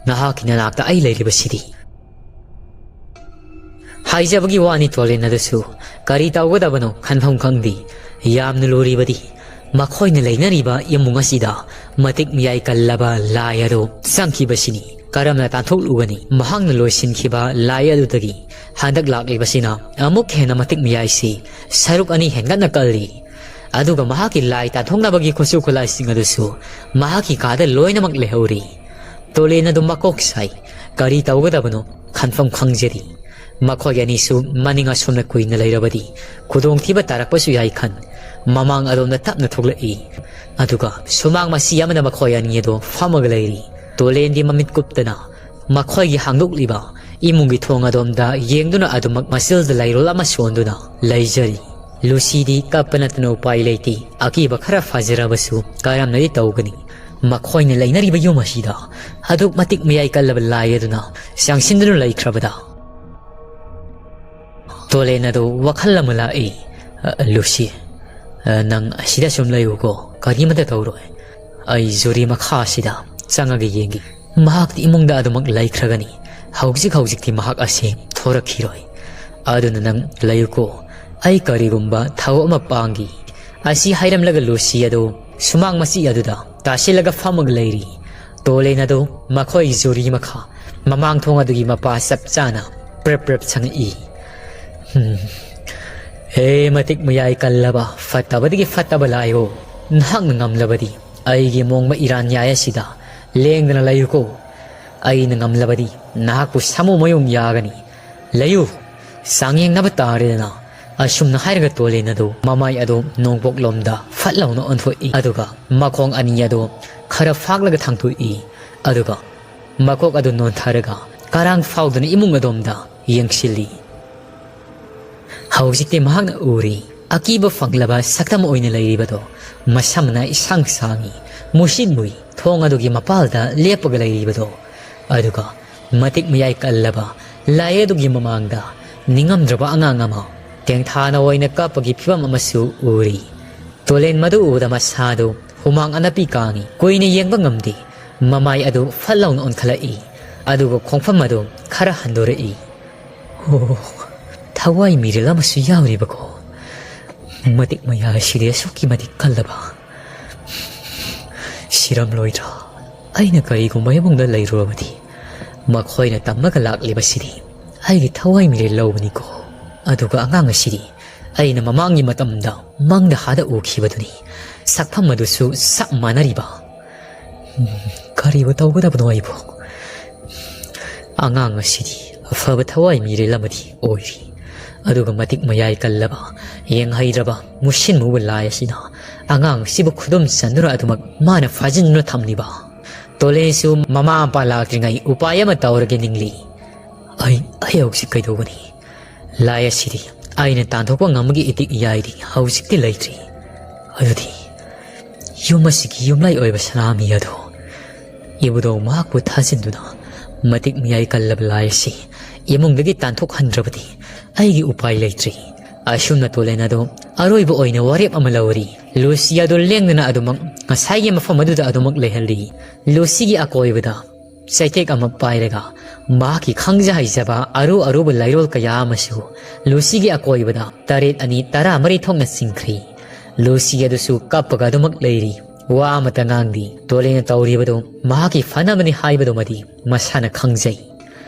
ꯅꯍꯥꯛꯀꯤ ꯅꯅꯥꯛꯇ ꯑꯩ ꯂꯩꯔꯤꯕꯁꯤꯗꯤ꯫" ꯍꯥꯏꯖꯕꯒꯤ ꯋꯥꯅꯤ ꯇꯣꯂꯦꯟ ꯑꯗꯨꯁꯨ ꯀꯔꯤ ꯇꯧꯒꯗꯕꯅꯣ ꯈꯟꯐꯝ ꯈꯪꯗꯦ꯫ ꯌꯥꯝꯅ ꯂꯨꯔꯤꯕꯗꯤ ꯃꯈꯣꯏꯅ ꯂꯩꯅꯔꯤꯕ ꯏꯃꯨꯡ ꯑꯁꯤꯗ ꯃꯇꯤꯛ ꯃꯤꯌꯥꯏ ꯀꯜꯂꯕ ꯂꯥꯏ ꯑꯗꯨ ꯆꯪꯈꯤꯕꯁꯤꯅꯤ꯫ ꯀꯔꯝꯅ ꯇꯥꯟꯊꯣꯛꯂꯨꯒꯅꯤ? ꯃꯍꯥꯛꯅ ꯂꯣꯏꯁꯤꯟꯈꯤꯕ ꯂꯥꯏ ꯑꯗꯨꯗꯒꯤ ꯍꯟꯗꯛ ꯂꯥꯛꯂꯤꯕꯁꯤꯅ ꯑꯃꯨꯛ ꯍꯦꯟꯅ ꯃꯇꯤꯛ ꯃꯤꯌꯥꯏꯁꯤ ꯁꯔꯨꯛ ꯑꯅꯤ ꯍꯦꯟꯒꯠꯅ ꯀꯜꯂꯤ꯫ ꯑꯗꯨꯒ ꯃꯍꯥꯛꯀꯤ ꯂꯥꯏ ꯇꯥꯟꯊꯣꯛꯅꯕꯒꯤ ꯈꯨꯠꯁꯨ ꯈꯨꯠꯂꯥꯏꯁꯤꯡ ꯑꯗꯨꯁꯨ ꯃꯍꯥꯛꯀꯤ ꯀꯥꯗ ꯂꯣꯏꯅꯃꯛ ꯂꯩꯍꯧꯔꯤ꯫ ꯇꯣꯂꯦꯟ ꯑꯗꯨ ꯃꯀꯣꯛ ꯁꯥꯏ꯫ ꯀꯔꯤ ꯇꯧꯒꯗꯕꯅꯣ ꯈꯟꯐꯝ ꯈꯪꯖꯗꯦ꯫ ꯃꯈꯣꯏ ꯑꯅꯤꯁꯨ ꯃꯅꯤꯡ ꯑꯁꯣꯝꯅ ꯀꯨꯏꯅ ꯂꯩꯔꯕꯗꯤ ꯈꯨꯗꯣꯡꯊꯤꯕ ꯇꯥꯔꯛꯄꯁꯨ ꯌꯥꯏ ꯈꯟ ꯃꯃꯥꯡ ꯑꯗꯣꯝꯗ ꯇꯞꯅ ꯊꯣꯛꯂꯛꯏ꯫ ꯑꯗꯨꯒ ꯁꯨꯃꯥꯡ ꯃꯆꯤ ꯑꯃꯗ ꯃꯈꯣꯏ ꯑꯅꯤ ꯑꯗꯨ ꯐꯝꯃꯒ ꯂꯩꯔꯤ꯫ ꯇꯣꯂꯦꯟꯗꯤ ꯃꯃꯤꯠ ꯀꯨꯞꯇꯅ ꯃꯈꯣꯏꯒꯤ ꯍꯥꯡꯗꯣꯛꯂꯤꯕ ꯏꯃꯨꯡꯒꯤ ꯊꯣꯡ ꯑꯗꯣꯝꯗ ꯌꯦꯡꯗꯨꯅ ꯑꯗꯨꯃꯛ ꯃꯆꯤꯜꯗ ꯂꯩꯔꯣꯜ ꯑꯃ ꯁꯣꯟꯗꯨꯅ ꯂꯩꯖꯔꯤ꯫ ꯂꯨꯁꯤꯗꯤ ꯀꯞꯄ ꯅꯠꯇꯅ ꯎꯄꯥꯏ ꯂꯩꯇꯦ꯫ ꯑꯀꯤꯕ ꯈꯔ ꯐꯖꯔꯕꯁꯨ ꯀꯔꯝꯅꯗꯤ ꯇꯧꯒꯅꯤ? ꯃꯈꯣꯏꯅ ꯂꯩꯅꯔꯤꯕ ꯌꯨꯝ ꯑꯁꯤꯗ ꯑꯗꯨꯛ ꯃꯇꯤꯛ ꯃꯌꯥꯏ ꯀꯜꯂꯕ ꯂꯥꯏ ꯑꯗꯨꯅ ꯆꯪꯁꯤꯟꯗꯨꯅ ꯂꯩꯈ꯭ꯔꯕꯗ꯫ ꯇꯣꯂꯦꯟ ꯑꯗꯨ ꯋꯥꯈꯜ ꯑꯃ ꯂꯥꯛꯏ꯫ "ꯑ, ꯂꯨꯁꯤ, ꯑ, ꯅꯪ ꯑꯁꯤꯗ ꯁꯨꯝ ꯂꯩꯌꯨꯀꯣ, ꯀꯔꯤꯃꯇ ꯇꯧꯔꯣꯏ꯫ ꯑꯩ ꯖꯨꯔꯤ ꯃꯈꯥ ꯑꯁꯤꯗ ꯆꯪꯉꯒ ꯌꯦꯡꯒꯦ꯫ ꯃꯍꯥꯛꯇꯤ ꯏꯃꯨꯡꯗ ꯑꯗꯨꯃꯛ ꯂꯩꯈ꯭ꯔꯒꯅꯤ꯫ ꯍꯧꯖꯤꯛ ꯍꯧꯖꯤꯛꯇꯤ ꯃꯍꯥꯛ ꯑꯁꯤ ꯊꯣꯔꯛꯈꯤꯔꯣꯏ꯫ ꯑꯗꯨꯅ ꯅꯪ ꯂꯩꯌꯨꯀꯣ, ꯑꯩ ꯀꯔꯤꯒꯨꯝꯕ ꯊꯕꯛ ꯑꯃ ꯄꯥꯡꯒꯦ꯫" ꯑꯁꯤ ꯍꯥꯏꯔꯝꯂꯒ ꯂꯨꯁꯤ ꯑꯗꯨ ꯁꯨꯃꯥꯡ ꯃꯆꯤ ꯑꯗꯨꯗ ꯇꯥꯁꯤꯜꯂꯒ ꯐꯝꯃꯒ ꯂꯩꯔꯤ꯫ ꯇꯣꯂꯦꯟ ꯑꯗꯨ ꯃꯈꯣꯏ ꯖꯨꯔꯤ ꯃꯈꯥ ꯃꯃꯥꯡ ꯊꯣꯡ ꯑꯗꯨꯒꯤ ꯃꯄꯥ ꯆꯞ ꯆꯥꯅ ꯄ꯭ꯔꯞ ꯄ꯭ꯔꯞ ꯁꯪꯉꯛꯏ꯫ "ꯍꯝ꯫ ꯍꯦ ꯃꯇꯤꯛ ꯃꯌꯥꯏ ꯀꯜꯂꯕ ꯐꯠꯇꯕꯗꯒꯤ ꯐꯠꯇꯕ ꯂꯥꯏꯍꯣ, ꯅꯍꯥꯛꯅ ꯉꯝꯂꯕꯗꯤ ꯑꯩꯒꯤ ꯃꯣꯡꯕ ꯏꯔꯥꯟ ꯌꯥꯏ ꯑꯁꯤꯗ ꯂꯦꯡꯗꯅ ꯂꯩꯌꯨꯀꯣ꯫ ꯑꯩꯅ ꯉꯝꯂꯕꯗꯤ ꯅꯍꯥꯛꯄꯨ ꯁꯥꯃꯨ ꯃꯌꯨꯡ ꯌꯥꯒꯅꯤ꯫ ꯂꯩꯌꯨ, ꯆꯥꯡꯌꯦꯡꯅꯕ ꯇꯥꯔꯦꯗꯅ꯫ ꯑꯁꯨꯝꯅ ꯍꯥꯏꯔꯒ ꯇꯣꯂꯦꯟ ꯑꯗꯨ ꯃꯃꯥꯏ ꯑꯗꯨ ꯅꯣꯡꯄꯣꯛꯂꯣꯝꯗ ꯐꯠ ꯂꯥꯎꯅ ꯑꯣꯟꯊꯣꯛꯏ꯫ ꯑꯗꯨꯒ ꯃꯈꯣꯡ ꯑꯅꯤ ꯑꯗꯨ ꯈꯔ ꯐꯥꯛꯂꯒ ꯊꯥꯡꯗꯣꯛꯏ꯫ ꯑꯗꯨꯒ ꯃꯀꯣꯛ ꯑꯗꯨ ꯅꯣꯟꯊꯔꯒ ꯀꯔꯥꯡ ꯐꯥꯎꯗꯨꯅ ꯏꯃꯨꯡ ꯑꯗꯣꯝꯗ ꯌꯦꯡꯁꯤꯜꯂꯤ꯫ ꯍꯧꯖꯤꯛꯇꯤ ꯃꯍꯥꯛꯅ ꯎꯔꯤ꯫ ꯑꯀꯤꯕ ꯐꯪꯂꯕ ꯁꯛꯇꯝ ꯑꯣꯏꯅ ꯂꯩꯔꯤꯕꯗꯣ ꯃꯁꯝꯅ ꯏꯁꯥꯡ ꯁꯥꯡꯏ, ꯃꯨꯁꯤꯟ ꯃꯨꯏ꯫ ꯊꯣꯡ ꯑꯗꯨꯒꯤ ꯃꯄꯥꯜꯗ ꯂꯦꯞꯄꯒ ꯂꯩꯔꯤꯕꯗꯣ, ꯑꯗꯨꯒ ꯃꯇꯤꯛ ꯃꯌꯥꯏ ꯀꯜꯂꯕ ꯂꯥꯏ ꯑꯗꯨꯒꯤ ꯃꯃꯥꯡꯗ ꯅꯤꯡꯉꯝꯗ꯭ꯔꯕ ꯑꯉꯥꯡ ꯑꯃ ꯇꯦꯡꯊꯥꯅ ꯑꯣꯏꯅ ꯀꯞꯄꯒꯤ ꯐꯤꯕꯝ ꯑꯃꯁꯨ ꯎꯔꯤ꯫ ꯇꯣꯂꯦꯟ ꯃꯗꯨ ꯎꯕꯗ ꯃꯁꯥꯗꯨ ꯍꯨꯃꯥꯡ ꯑꯅꯞꯄꯤ ꯀꯥꯡꯏ꯫ ꯀꯨꯏꯅ ꯌꯦꯡꯕ ꯉꯝꯗꯦ꯫ ꯃꯃꯥꯏ ꯑꯗꯨ ꯐꯠ ꯂꯥꯎꯅ ꯑꯣꯟꯈꯠꯂꯛꯏ꯫ ꯑꯗꯨꯒ ꯈꯣꯡꯐꯝ ꯑꯗꯨ ꯈꯔ ꯍꯟꯗꯣꯔꯛꯏ꯫ ꯑꯣ, ꯊꯋꯥꯏ ꯃꯤꯔꯦꯜ ꯑꯃꯁꯨ ꯌꯥꯎꯔꯤꯕꯀꯣ꯫ ꯃꯇꯤꯛ ꯃꯌꯥꯏ ꯑꯁꯤꯗꯤ ꯑꯁꯨꯛꯀꯤ ꯃꯇꯤꯛ ꯀꯜꯂꯕ꯫ ꯁꯤꯔꯝꯂꯣꯏꯗ꯭ꯔꯥ? ꯑꯩꯅ ꯀꯔꯤꯒꯨꯝꯕ ꯏꯃꯨꯡꯗ ꯂꯩꯔꯨꯔꯕꯗꯤ, ꯃꯈꯣꯏꯅ ꯇꯝꯃꯒ ꯂꯥꯛꯂꯤꯕꯁꯤꯗꯤ ꯑꯩꯒꯤ ꯊꯋꯥꯏ ꯃꯤꯔꯦꯜ ꯂꯧꯕꯅꯤꯀꯣ꯫ ꯑꯗꯨꯒ ꯑꯉꯥꯡ ꯑꯁꯤꯗꯤ ꯑꯩꯅ ꯃꯃꯥꯡꯒꯤ ꯃꯇꯝꯗ ꯃꯪꯗ ꯍꯥꯗ ꯎꯈꯤꯕꯗꯨꯅꯤ꯫ ꯁꯛꯐꯝ ꯑꯗꯨꯁꯨ ꯆꯞ ꯃꯥꯟꯅꯔꯤꯕ꯫ ꯎꯝ, ꯀꯔꯤꯕꯨ ꯇꯧꯒꯗꯕꯅꯣ ꯑꯩꯕꯨ? ꯑꯉꯥꯡ ꯑꯁꯤꯗꯤ ꯑꯐꯕ ꯊꯋꯥꯏ ꯃꯤꯔꯦꯜ ꯑꯃꯗꯤ ꯑꯣꯏꯔꯤ꯫ ꯑꯗꯨꯒ ꯃꯇꯤꯛ ꯃꯌꯥꯏ ꯀꯜꯂꯕ, ꯌꯦꯡꯍꯩꯗ꯭ꯔꯕ, ꯃꯨꯁꯤꯟ ꯃꯨꯕ ꯂꯥꯏ ꯑꯁꯤꯅ ꯑꯉꯥꯡ ꯑꯁꯤꯕꯨ ꯈꯨꯗꯨꯝ ꯆꯟꯗꯨꯅ ꯑꯗꯨꯃꯛ ꯃꯥꯅ ꯐꯥꯖꯤꯟꯗꯨꯅ ꯊꯝꯂꯤꯕ꯫ ꯇꯣꯂꯦꯟꯁꯨ ꯃꯃꯥ ꯃꯄꯥ ꯂꯥꯛꯇ꯭ꯔꯤꯉꯩ ꯎꯄꯥꯏ ꯑꯃ ꯇꯧꯔꯒꯦ ꯅꯤꯡꯂꯤ꯫ ꯑꯩ, ꯑꯩ ꯍꯧꯖꯤꯛ ꯀꯩꯗꯧꯒꯅꯤ? ꯂꯥꯏ ꯑꯁꯤꯗꯤ ꯑꯩꯅ ꯇꯥꯟꯊꯣꯛꯄ ꯉꯝꯕꯒꯤ ꯏꯇꯤꯛ ꯏꯌꯥꯏꯗꯤ ꯍꯧꯖꯤꯛꯇꯤ ꯂꯩꯇ꯭ꯔꯤ꯫ ꯑꯗꯨꯗꯤ ꯌꯨꯝ ꯑꯁꯤꯒꯤ ꯌꯨꯝꯂꯥꯏ ꯑꯣꯏꯕ ꯁꯅꯥꯃꯤ ꯑꯗꯣ, ꯏꯕꯨꯙꯧ ꯃꯍꯥꯛꯄꯨ ꯊꯥꯖꯤꯟꯗꯨꯅ ꯃꯇꯤꯛ ꯃꯌꯥꯏ ꯀꯜꯂꯕ ꯂꯥꯏ ꯑꯁꯤ ꯏꯃꯨꯡꯗꯒꯤ ꯇꯥꯟꯊꯣꯛꯍꯟꯗ꯭ꯔꯕꯗꯤ ꯑꯩꯒꯤ ꯎꯄꯥꯏ ꯂꯩꯇ꯭ꯔꯤ꯫ ꯑꯁꯨꯝꯅ ꯇꯣꯂꯦꯟ ꯑꯗꯣ ꯑꯔꯣꯏꯕ ꯑꯣꯏꯅ ꯋꯥꯔꯦꯞ ꯑꯃ ꯂꯧꯔꯤ꯫ ꯂꯨꯁꯤ ꯑꯗꯨ ꯂꯦꯡꯗꯅ ꯑꯗꯨꯃꯛ ꯉꯁꯥꯏꯒꯤ ꯃꯐꯝ ꯑꯗꯨꯗ ꯑꯗꯨꯃꯛ ꯂꯩꯍꯜꯂꯤ꯫ ꯂꯨꯁꯤꯒꯤ ꯑꯀꯣꯏꯕꯗ ꯆꯩꯇꯦꯛ ꯑꯃ ꯄꯥꯏꯔꯒ ꯃꯍꯥꯛꯀꯤ ꯈꯪꯖ ꯍꯩꯖꯕ ꯑꯔꯨ ꯑꯔꯨꯕ ꯂꯩꯔꯣꯜ ꯀꯌꯥ ꯑꯃꯁꯨ ꯂꯨꯁꯤꯒꯤ ꯑꯀꯣꯏꯕꯗ ꯇꯔꯦꯠ ꯑꯅꯤ ꯇꯔꯥꯃꯔꯤ ꯊꯣꯛꯅ ꯆꯤꯡꯈ꯭ꯔꯤ꯫ ꯂꯨꯁꯤ ꯑꯗꯨꯁꯨ ꯀꯞꯄꯒ ꯑꯗꯨꯃꯛ ꯂꯩꯔꯤ꯫ ꯋꯥ ꯑꯃꯠꯇ ꯉꯥꯡꯗꯦ꯫ ꯇꯣꯂꯦꯟꯅ ꯇꯧꯔꯤꯕꯗꯨ ꯃꯍꯥꯛꯀꯤ ꯐꯅꯕꯅꯤ ꯍꯥꯏꯕꯗꯨꯃꯗꯤ ꯃꯁꯥꯅ ꯈꯪꯖꯩ꯫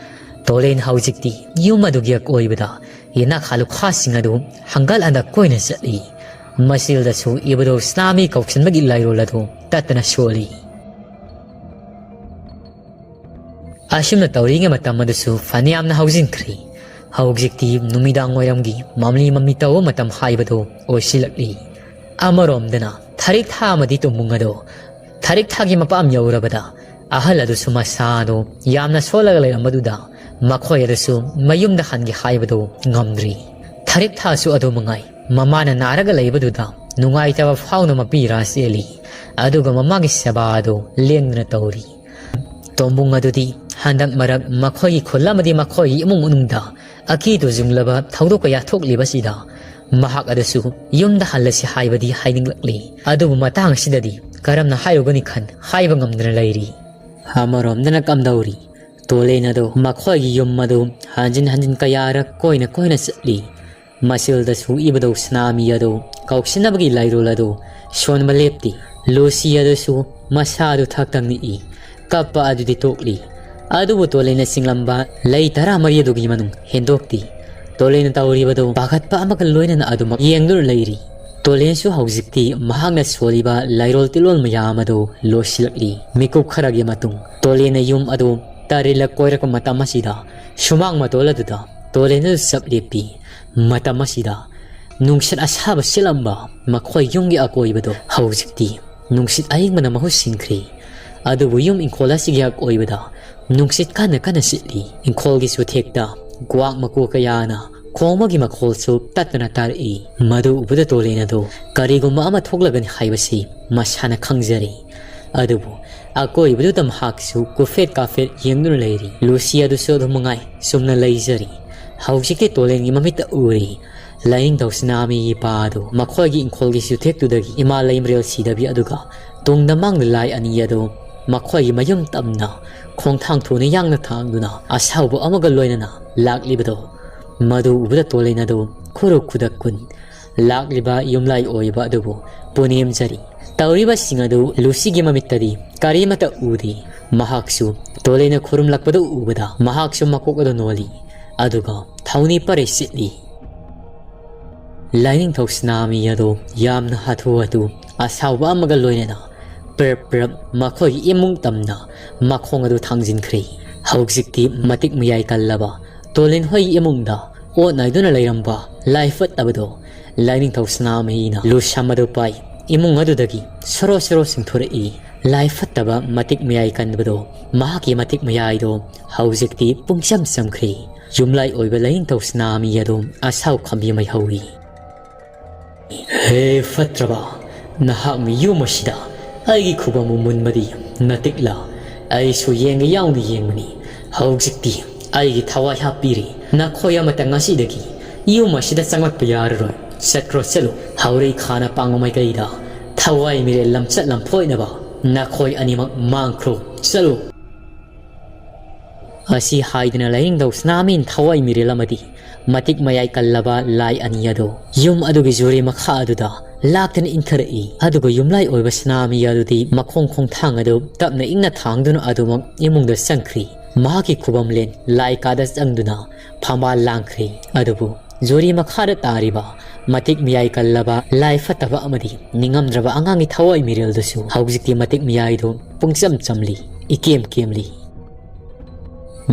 ꯇꯣꯂꯦꯟ ꯍꯧꯖꯤꯛꯇꯤ ꯌꯨꯝ ꯑꯗꯨꯒꯤ ꯑꯀꯣꯏꯕꯗ ꯌꯦꯅꯈꯥ ꯂꯨꯈꯥꯁꯤꯡ ꯑꯗꯨ ꯍꯪꯒꯠ ꯍꯟꯗ ꯀꯣꯏꯅ ꯆꯠꯂꯤ꯫ ꯃꯁꯤꯗꯁꯨ ꯏꯕꯨꯙꯧ ꯁꯅꯥꯃꯤ ꯀꯧꯁꯟꯕꯒꯤ ꯂꯥꯏꯔꯣꯜ ꯑꯗꯨ ꯇꯠꯇꯅ ꯁꯣꯜꯂꯤ꯫ ꯑꯁꯨꯝꯅ ꯇꯧꯔꯤꯉꯩ ꯃꯇꯝ ꯑꯗꯨꯁꯨ ꯐꯅꯌꯥꯝꯅ ꯍꯧꯖꯤꯟꯈ꯭ꯔꯦ꯫ ꯍꯧꯖꯤꯛꯇꯤ ꯅꯨꯃꯤꯗꯥꯡ ꯋꯥꯏꯔꯝꯒꯤ ꯃꯝꯂꯤ ꯃꯝꯂꯤ ꯇꯧꯕ ꯃꯇꯝ ꯍꯥꯏꯕꯗꯨ ꯑꯣꯏꯁꯤꯜꯂꯛꯂꯤ꯫ ꯑꯃꯔꯣꯝꯗꯅ ꯊꯔꯤꯛ ꯊꯥ ꯑꯃꯗꯤ ꯇꯨꯝꯕꯨꯡ ꯑꯗꯨ ꯊꯔꯤꯛ ꯊꯥꯒꯤ ꯃꯄꯥꯝ ꯌꯧꯔꯕꯗ ꯑꯍꯜ ꯑꯗꯨꯁꯨ ꯃꯁꯥꯗꯨ ꯌꯥꯝꯅ ꯁꯣꯜꯂꯒ ꯂꯩꯔꯝꯕꯗꯨꯗ ꯃꯈꯣꯏ ꯑꯗꯨꯁꯨ ꯃꯌꯨꯝꯗ ꯍꯟꯒꯦ ꯍꯥꯏꯕꯗꯨ ꯉꯝꯗ꯭ꯔꯤ꯫ ꯊꯔꯤꯛ ꯊꯥꯁꯨ ꯑꯗꯨ ꯃꯉꯥꯏ, ꯃꯃꯥꯅ ꯅꯥꯔꯒ ꯂꯩꯕꯗꯨꯗ ꯅꯨꯡꯉꯥꯏꯇꯕ ꯐꯥꯎꯅ ꯃꯄꯤ ꯏꯔꯥ ꯆꯦꯜꯂꯤ꯫ ꯑꯗꯨꯒ ꯃꯃꯥꯒꯤ ꯁꯦꯕꯥ ꯑꯗꯨ ꯂꯦꯡꯗꯅ ꯇꯧꯔꯤ꯫ ꯇꯣꯝꯕꯨꯡ ꯑꯗꯨꯗꯤ ꯍꯟꯗꯛ ꯃꯔꯛ ꯃꯈꯣꯏꯒꯤ ꯈꯨꯜ ꯑꯃꯗꯤ ꯃꯈꯣꯏꯒꯤ ꯏꯃꯨꯡ ꯃꯅꯨꯡꯗ ꯑꯀꯤ ꯇꯨꯖꯨꯡꯂꯕ ꯊꯧꯗꯣꯛ ꯀꯌꯥ ꯊꯣꯛꯂꯤꯕꯁꯤꯗ ꯃꯍꯥꯛ ꯑꯗꯨꯁꯨ ꯌꯨꯝꯗ ꯍꯜꯂꯁꯤ ꯍꯥꯏꯕꯗꯤ ꯍꯥꯏꯅꯤꯡꯂꯛꯂꯤ꯫ ꯑꯗꯨꯕꯨ ꯃꯇꯥꯡ ꯑꯁꯤꯗꯗꯤ ꯀꯔꯝꯅ ꯍꯥꯏꯔꯨꯒꯅꯤ ꯈꯟ ꯍꯥꯏꯕ ꯉꯝꯗꯅ ꯂꯩꯔꯤ꯫ ꯑꯃꯔꯣꯝꯗꯅ ꯀꯝꯗꯧꯔꯤ? ꯇꯣꯂꯦꯟ ꯑꯗꯨ ꯃꯈꯣꯏꯒꯤ ꯌꯨꯝ ꯑꯗꯨ ꯍꯟꯖꯤꯟ ꯍꯟꯖꯤꯟ ꯀꯌꯥꯔꯛ ꯀꯣꯏꯅ ꯀꯣꯏꯅ ꯆꯠꯂꯤ꯫ ꯃꯆꯤꯜꯗꯁꯨ ꯏꯕꯨꯙꯧ ꯁꯅꯥꯃꯤ ꯑꯗꯨ ꯀꯧꯁꯤꯟꯅꯕꯒꯤ ꯂꯥꯏꯔꯣꯜ ꯑꯗꯨ ꯁꯣꯟꯕ ꯂꯦꯞꯇꯦ꯫ ꯂꯨꯁꯤ ꯑꯗꯨꯁꯨ ꯃꯁꯥꯗꯨ ꯊꯛꯇꯪ ꯅꯤꯛꯏ꯫ ꯀꯞꯄ ꯑꯗꯨꯗꯤ ꯇꯣꯛꯂꯤ꯫ ꯑꯗꯨꯕꯨ ꯇꯣꯂꯦꯟꯅ ꯆꯤꯡꯂꯝꯕ ꯂꯩ ꯇꯔꯥꯃꯔꯤ ꯑꯗꯨꯒꯤ ꯃꯅꯨꯡ ꯍꯦꯟꯗꯣꯛꯇꯦ꯫ ꯇꯣꯂꯦꯟꯅ ꯇꯧꯔꯤꯕꯗꯨ ꯄꯥꯈꯠꯄ ꯑꯃꯒ ꯂꯣꯏꯅꯅ ꯑꯗꯨꯃꯛ ꯌꯦꯡꯗꯨꯅ ꯂꯩꯔꯤ꯫ ꯇꯣꯂꯦꯟꯁꯨ ꯍꯧꯖꯤꯛꯇꯤ ꯃꯍꯥꯛꯅ ꯁꯣꯜꯂꯤꯕ ꯂꯩꯔꯣꯜ ꯇꯤꯜꯂꯣꯜ ꯃꯌꯥꯝ ꯑꯗꯨ ꯂꯣꯏꯁꯤꯜꯂꯛꯂꯤ꯫ ꯃꯤꯀꯨꯞ ꯈꯔꯒꯤ ꯃꯇꯨꯡ ꯇꯣꯂꯦꯟꯅ ꯌꯨꯝ ꯑꯗꯨ ꯇꯔꯤꯂꯛ ꯀꯣꯏꯔꯛꯄ ꯃꯇꯝ ꯑꯁꯤꯗ ꯁꯨꯃꯥꯡ ꯃꯇꯣꯜ ꯑꯗꯨꯗ ꯇꯣꯂꯦꯟ ꯑꯗꯨ ꯆꯞ ꯂꯦꯞꯄꯤ꯫ ꯃꯇꯝ ꯑꯁꯤꯗ ꯅꯨꯡꯁꯤꯠ ꯑꯁꯥꯕ ꯁꯤꯠꯂꯝꯕ ꯃꯈꯣꯏ ꯌꯨꯝꯒꯤ ꯑꯀꯣꯏꯕꯗꯨ ꯍꯧꯖꯤꯛꯇꯤ ꯅꯨꯡꯁꯤꯠ ꯑꯏꯪꯕꯅ ꯃꯍꯨꯠ ꯁꯤꯟꯈ꯭ꯔꯦ꯫ ꯑꯗꯨꯕꯨ ꯌꯨꯝ ꯏꯪꯈꯣꯜ ꯑꯁꯤꯒꯤ ꯑꯀꯣꯏꯕꯗ ꯅꯨꯡꯁꯤꯠ ꯀꯟꯅ ꯀꯟꯅ ꯁꯤꯠꯂꯤ꯫ ꯏꯪꯈꯣꯜꯒꯤ ꯆꯨꯊꯦꯛꯇ ꯀ꯭ꯋꯥꯛ ꯃꯀꯨ ꯀꯌꯥꯅ ꯈꯣꯡꯕꯒꯤ ꯃꯈꯣꯜꯁꯨ ꯇꯠꯇꯅ ꯇꯥꯔꯛꯏ꯫ ꯃꯗꯨ ꯎꯕꯗ ꯇꯣꯂꯦꯟ ꯑꯗꯨ ꯀꯔꯤꯒꯨꯝꯕ ꯑꯃ ꯊꯣꯛꯂꯒꯅꯤ ꯍꯥꯏꯕꯁꯤ ꯃꯁꯥꯅ ꯈꯪꯖꯔꯤ꯫ ꯑꯗꯨꯕꯨ ꯑꯀꯣꯏꯕꯗꯨꯗ ꯃꯍꯥꯛꯁꯨ ꯀꯨꯐꯦꯠ ꯀꯥꯐꯦꯠ ꯌꯦꯡꯗꯨꯅ ꯂꯩꯔꯤ꯫ ꯂꯨꯁꯤ ꯑꯗꯨꯁꯨ ꯑꯗꯨꯝ ꯃꯉꯥꯏ ꯆꯨꯝꯅ ꯂꯩꯖꯔꯤ꯫ ꯍꯧꯖꯤꯛꯇꯤ ꯇꯣꯂꯦꯟꯒꯤ ꯃꯃꯤꯠꯇ ꯎꯔꯤ꯫ ꯂꯥꯏꯅꯤꯡꯊꯧ ꯁꯅꯥꯃꯤꯒꯤ ꯏꯄꯥ ꯑꯗꯨ ꯃꯈꯣꯏꯒꯤ ꯏꯪꯈꯣꯜꯒꯤ ꯆꯨꯊꯦꯛꯇꯨꯗꯒꯤ ꯏꯃꯥ ꯂꯩꯃꯔꯦꯜ ꯁꯤꯗꯕꯤ ꯑꯗꯨꯒ ꯇꯨꯡꯗ ꯃꯥꯡꯗ ꯂꯥꯏ ꯑꯅꯤ ꯑꯗꯨ ꯃꯈꯣꯏꯒꯤ ꯃꯌꯨꯝ ꯇꯝꯅ ꯈꯣꯡꯊꯥꯡ ꯊꯨꯅ ꯌꯥꯡꯅ ꯊꯥꯡꯗꯨꯅ ꯑꯁꯥꯎꯕ ꯑꯃꯒ ꯂꯣꯏꯅꯅ ꯂꯥꯛꯂꯤꯕꯗꯣ, ꯃꯗꯨ ꯎꯕꯗ ꯇꯣꯂꯦꯟ ꯑꯗꯨ ꯈꯨꯔꯨ ꯈꯨꯗꯛ ꯀꯨꯟ ꯂꯥꯛꯂꯤꯕ ꯌꯨꯝꯂꯥꯏ ꯑꯣꯏꯕ ꯑꯗꯨꯕꯨ ꯄꯨꯅꯦꯝꯖꯔꯤ꯫ ꯇꯧꯔꯤꯕꯁꯤꯡ ꯑꯗꯨ ꯂꯨꯁꯤꯒꯤ ꯃꯃꯤꯠꯇꯗꯤ ꯀꯔꯤꯃꯠꯇ ꯎꯗꯦ꯫ ꯃꯍꯥꯛꯁꯨ ꯇꯣꯂꯦꯟꯅ ꯈꯨꯔꯨꯝꯂꯛꯄꯗꯨ ꯎꯕꯗ ꯃꯍꯥꯛꯁꯨ ꯃꯀꯣꯛ ꯑꯗꯨ ꯅꯣꯜꯂꯤ, ꯑꯗꯨꯒ ꯊꯧꯅꯤ ꯄꯔꯦ ꯁꯤꯠꯂꯤ꯫ ꯂꯥꯏꯅꯤꯡꯊꯧ ꯁꯅꯥꯃꯤ ꯑꯗꯨ ꯌꯥꯝꯅ ꯍꯥꯊꯨ ꯍꯥꯊꯨ ꯑꯁꯥꯎꯕ ꯑꯃꯒ ꯂꯣꯏꯅꯅ ꯄ꯭ꯔꯞ ꯄ꯭ꯔꯞ ꯃꯈꯣꯏꯒꯤ ꯏꯃꯨꯡ ꯇꯝꯅ ꯃꯈꯣꯡ ꯑꯗꯨ ꯊꯥꯡꯖꯤꯟꯈ꯭ꯔꯦ꯫ ꯍꯧꯖꯤꯛꯇꯤ ꯃꯇꯤꯛ ꯃꯌꯥꯏ ꯀꯜꯂꯕ ꯇꯣꯂꯦꯟ ꯍꯣꯏ ꯏꯃꯨꯡꯗ ꯑꯣꯠ ꯅꯥꯏꯗꯨꯅ ꯂꯩꯔꯝꯕ ꯂꯥꯏ ꯐꯠꯇꯕꯗꯣ ꯂꯥꯏꯅꯤꯡꯊꯧ ꯁꯅꯥꯃꯍꯤꯅ ꯂꯨꯁꯝ ꯑꯗꯨ ꯄꯥꯏ ꯏꯃꯨꯡ ꯑꯗꯨꯗꯒꯤ ꯁꯣꯔꯣ ꯁꯣꯔꯣ ꯆꯤꯡꯊꯣꯔꯛꯏ꯫ ꯂꯥꯏ ꯐꯠꯇꯕ ꯃꯇꯤꯛ ꯃꯌꯥꯏ ꯀꯟꯕꯗꯣ, ꯃꯍꯥꯛꯀꯤ ꯃꯇꯤꯛ ꯃꯌꯥꯏꯗꯣ ꯍꯧꯖꯤꯛꯇꯤ ꯄꯨꯡꯆꯝ ꯆꯝꯈ꯭ꯔꯦ꯫ ꯌꯨꯝꯂꯥꯏ ꯑꯣꯏꯕ ꯂꯥꯏꯅꯤꯡꯊꯧ ꯁꯅꯥꯃꯍꯤ ꯑꯗꯨ ꯑꯁꯥꯎ ꯈꯝꯕꯤ ꯃꯩ ꯍꯧꯏ꯫ ꯍꯦ ꯐꯠꯇ꯭ꯔꯕ, ꯅꯍꯥꯛ ꯃꯤꯌꯨꯝ ꯑꯁꯤꯗ ꯑꯩꯒꯤ ꯈꯨꯕꯝꯕꯨ ꯃꯨꯟꯕꯗꯤ ꯅꯇꯤꯛꯂ? ꯑꯩꯁꯨ ꯌꯦꯡꯒꯦ ꯌꯥꯎꯅ ꯌꯦꯡꯕꯅꯤ꯫ ꯍꯧꯖꯤꯛꯇꯤ ꯑꯩꯒꯤ ꯊꯋꯥꯏ ꯍꯥꯞꯄꯤꯔꯤ꯫ ꯅꯈꯣꯏ ꯑꯃꯇ ꯉꯁꯤꯗꯒꯤ ꯌꯨꯝ ꯑꯁꯤꯗ ꯆꯪꯂꯛꯄ ꯌꯥꯔꯔꯣꯏ꯫ ꯆꯠꯈ꯭ꯔꯣ, ꯆꯠꯂꯨ꯫ ꯍꯧꯔꯩ ꯈꯥꯅ ꯄꯥꯡꯕ ꯃꯥꯏꯀꯩꯗ ꯊꯋꯥꯏ ꯃꯤꯔꯦꯜ ꯂꯝꯆꯠ ꯂꯝꯐꯣꯏꯅꯕ ꯅꯈꯣꯏ ꯑꯅꯤꯃꯛ ꯃꯥꯡꯈ꯭ꯔꯣ꯫ ꯆꯠꯂꯨ꯫ ꯑꯁꯤ ꯍꯥꯏꯗꯨꯅ ꯂꯥꯏꯅꯤꯡꯊꯧ ꯁꯅꯥꯃꯍꯤꯅ ꯊꯋꯥꯏ ꯃꯤꯔꯦꯜ ꯑꯃꯗꯤ ꯃꯇꯤꯛ ꯃꯌꯥꯏ ꯀꯜꯂꯕ ꯂꯥꯏ ꯑꯅꯤ ꯑꯗꯨ ꯌꯨꯝ ꯑꯗꯨꯒꯤ ꯖꯨꯔꯤ ꯃꯈꯥ ꯑꯗꯨꯗ ꯂꯥꯛꯇꯨꯅ ꯏꯟꯊꯔꯛꯏ꯫ ꯑꯗꯨꯒ ꯌꯨꯝꯂꯥꯏ ꯑꯣꯏꯕ ꯁꯅꯥꯃꯍꯤ ꯑꯗꯨꯗꯤ ꯃꯈꯣꯡ ꯈꯣꯡꯊꯥꯡ ꯑꯗꯨ ꯇꯞꯅ ꯏꯪꯅ ꯊꯥꯡꯗꯨꯅ ꯑꯗꯨꯃꯛ ꯏꯃꯨꯡꯗ ꯆꯪꯈ꯭ꯔꯤ꯫ ꯃꯍꯥꯛꯀꯤ ꯈꯨꯕꯝꯂꯦꯟ ꯂꯥꯏ ꯀꯥꯗ ꯆꯪꯗꯨꯅ ꯐꯝꯕꯥꯜ ꯂꯥꯡꯈ꯭ꯔꯤ꯫ ꯑꯗꯨꯕꯨ ꯖꯨꯔꯤ ꯃꯈꯥꯗ ꯇꯥꯔꯤꯕ ꯃꯇꯤꯛ ꯃꯌꯥꯏ ꯀꯜꯂꯕ ꯂꯥꯏ ꯐꯠꯇꯕ ꯑꯃꯗꯤ ꯅꯤꯡꯉꯝꯗ꯭ꯔꯕ ꯑꯉꯥꯡꯒꯤ ꯊꯋꯥꯏ ꯃꯤꯔꯦꯜꯗꯨꯁꯨ ꯍꯧꯖꯤꯛꯇꯤ ꯃꯇꯤꯛ ꯃꯌꯥꯏꯗꯨ ꯄꯨꯡꯆꯝ ꯆꯝꯂꯤ, ꯏꯀꯦꯝ ꯀꯦꯝꯂꯤ꯫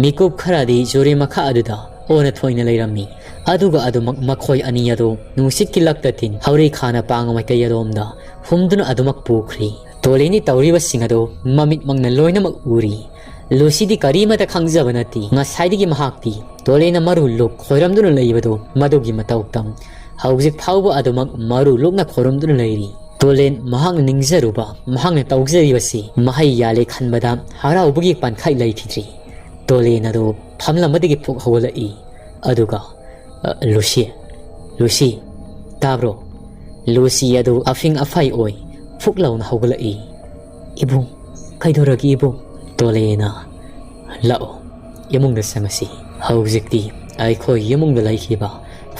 ꯃꯤꯀꯨꯞ ꯈꯔꯗꯤ ꯖꯨꯔꯤ ꯃꯈꯥ ꯑꯗꯨꯗ ꯑꯣꯟꯅ ꯊꯣꯏꯅ ꯂꯩꯔꯝꯃꯤ꯫ ꯑꯗꯨꯒ ꯑꯗꯨꯃꯛ ꯃꯈꯣꯏ ꯑꯅꯤ ꯑꯗꯨ ꯅꯨꯡꯁꯤꯠꯀꯤ ꯂꯛꯇ ꯇꯤꯟ ꯍꯧꯔꯩ ꯈꯥꯅ ꯄꯥꯡꯕ ꯃꯥꯏꯀꯩ ꯑꯗꯣꯝꯗ ꯍꯨꯝꯗꯨꯅ ꯑꯗꯨꯃꯛ ꯄꯨꯈ꯭ꯔꯤ꯫ ꯇꯣꯂꯦꯟꯗꯤ ꯇꯧꯔꯤꯕꯁꯤꯡ ꯑꯗꯨ ꯃꯃꯤꯠꯃꯛꯅ ꯂꯣꯏꯅꯃꯛ ꯎꯔꯤ꯫ ꯂꯨꯁꯤꯗꯤ ꯀꯔꯤꯃꯠꯇ ꯈꯪꯖꯕ ꯅꯠꯇꯦ꯫ ꯉꯁꯥꯏꯗꯒꯤ ꯃꯍꯥꯛꯇꯤ ꯇꯣꯂꯦꯟꯅ ꯃꯔꯨ ꯂꯨꯛ ꯈꯣꯏꯔꯝꯗꯨꯅ ꯂꯩꯕꯗꯨ ꯃꯗꯨꯒꯤ ꯃꯇꯧ ꯇꯝ ꯍꯧꯖꯤꯛ ꯐꯥꯎꯕ ꯑꯗꯨꯃꯛ ꯃꯔꯨ ꯂꯨꯛꯅ ꯈꯣꯏꯔꯝꯗꯨꯅ ꯂꯩꯔꯤ꯫ ꯇꯣꯂꯦꯟ ꯃꯍꯥꯛꯅ ꯅꯤꯡꯖꯔꯨꯕ, ꯃꯍꯥꯛꯅ ꯇꯧꯖꯔꯤꯕꯁꯤ ꯃꯍꯩ ꯌꯥꯜꯂꯦ ꯈꯟꯕꯗ ꯍꯔꯥꯎꯕꯒꯤ ꯄꯥꯟꯈꯥꯏ ꯂꯩꯈꯤꯗ꯭ꯔꯤ꯫ ꯇꯣꯂꯦꯟ ꯑꯗꯨ ꯐꯝꯂꯝꯕꯗꯒꯤ ꯐꯨꯛ ꯍꯧꯒꯠꯂꯛꯏ꯫ ꯑꯗꯨꯒ, "ꯑ, ꯂꯨꯁꯤ, ꯂꯨꯁꯤ, ꯇꯥꯕ꯭ꯔꯣ?" ꯂꯨꯁꯤ ꯑꯗꯨ ꯑꯐꯤꯡ ꯑꯐꯥꯏ ꯑꯣꯏ ꯐꯨꯛ ꯂꯥꯎꯅ ꯍꯧꯒꯠꯂꯛꯏ꯫ "ꯏꯕꯨꯡ, ꯀꯩꯗꯧꯔꯒꯦ ꯏꯕꯨꯡ?" ꯇꯣꯂꯦꯟꯅ, "ꯂꯥꯛꯑꯣ, ꯏꯃꯨꯡꯗ ꯆꯪꯉꯁꯤ꯫ ꯍꯧꯖꯤꯛꯇꯤ ꯑꯩꯈꯣꯏ ꯏꯃꯨꯡꯗ ꯂꯩꯈꯤꯕ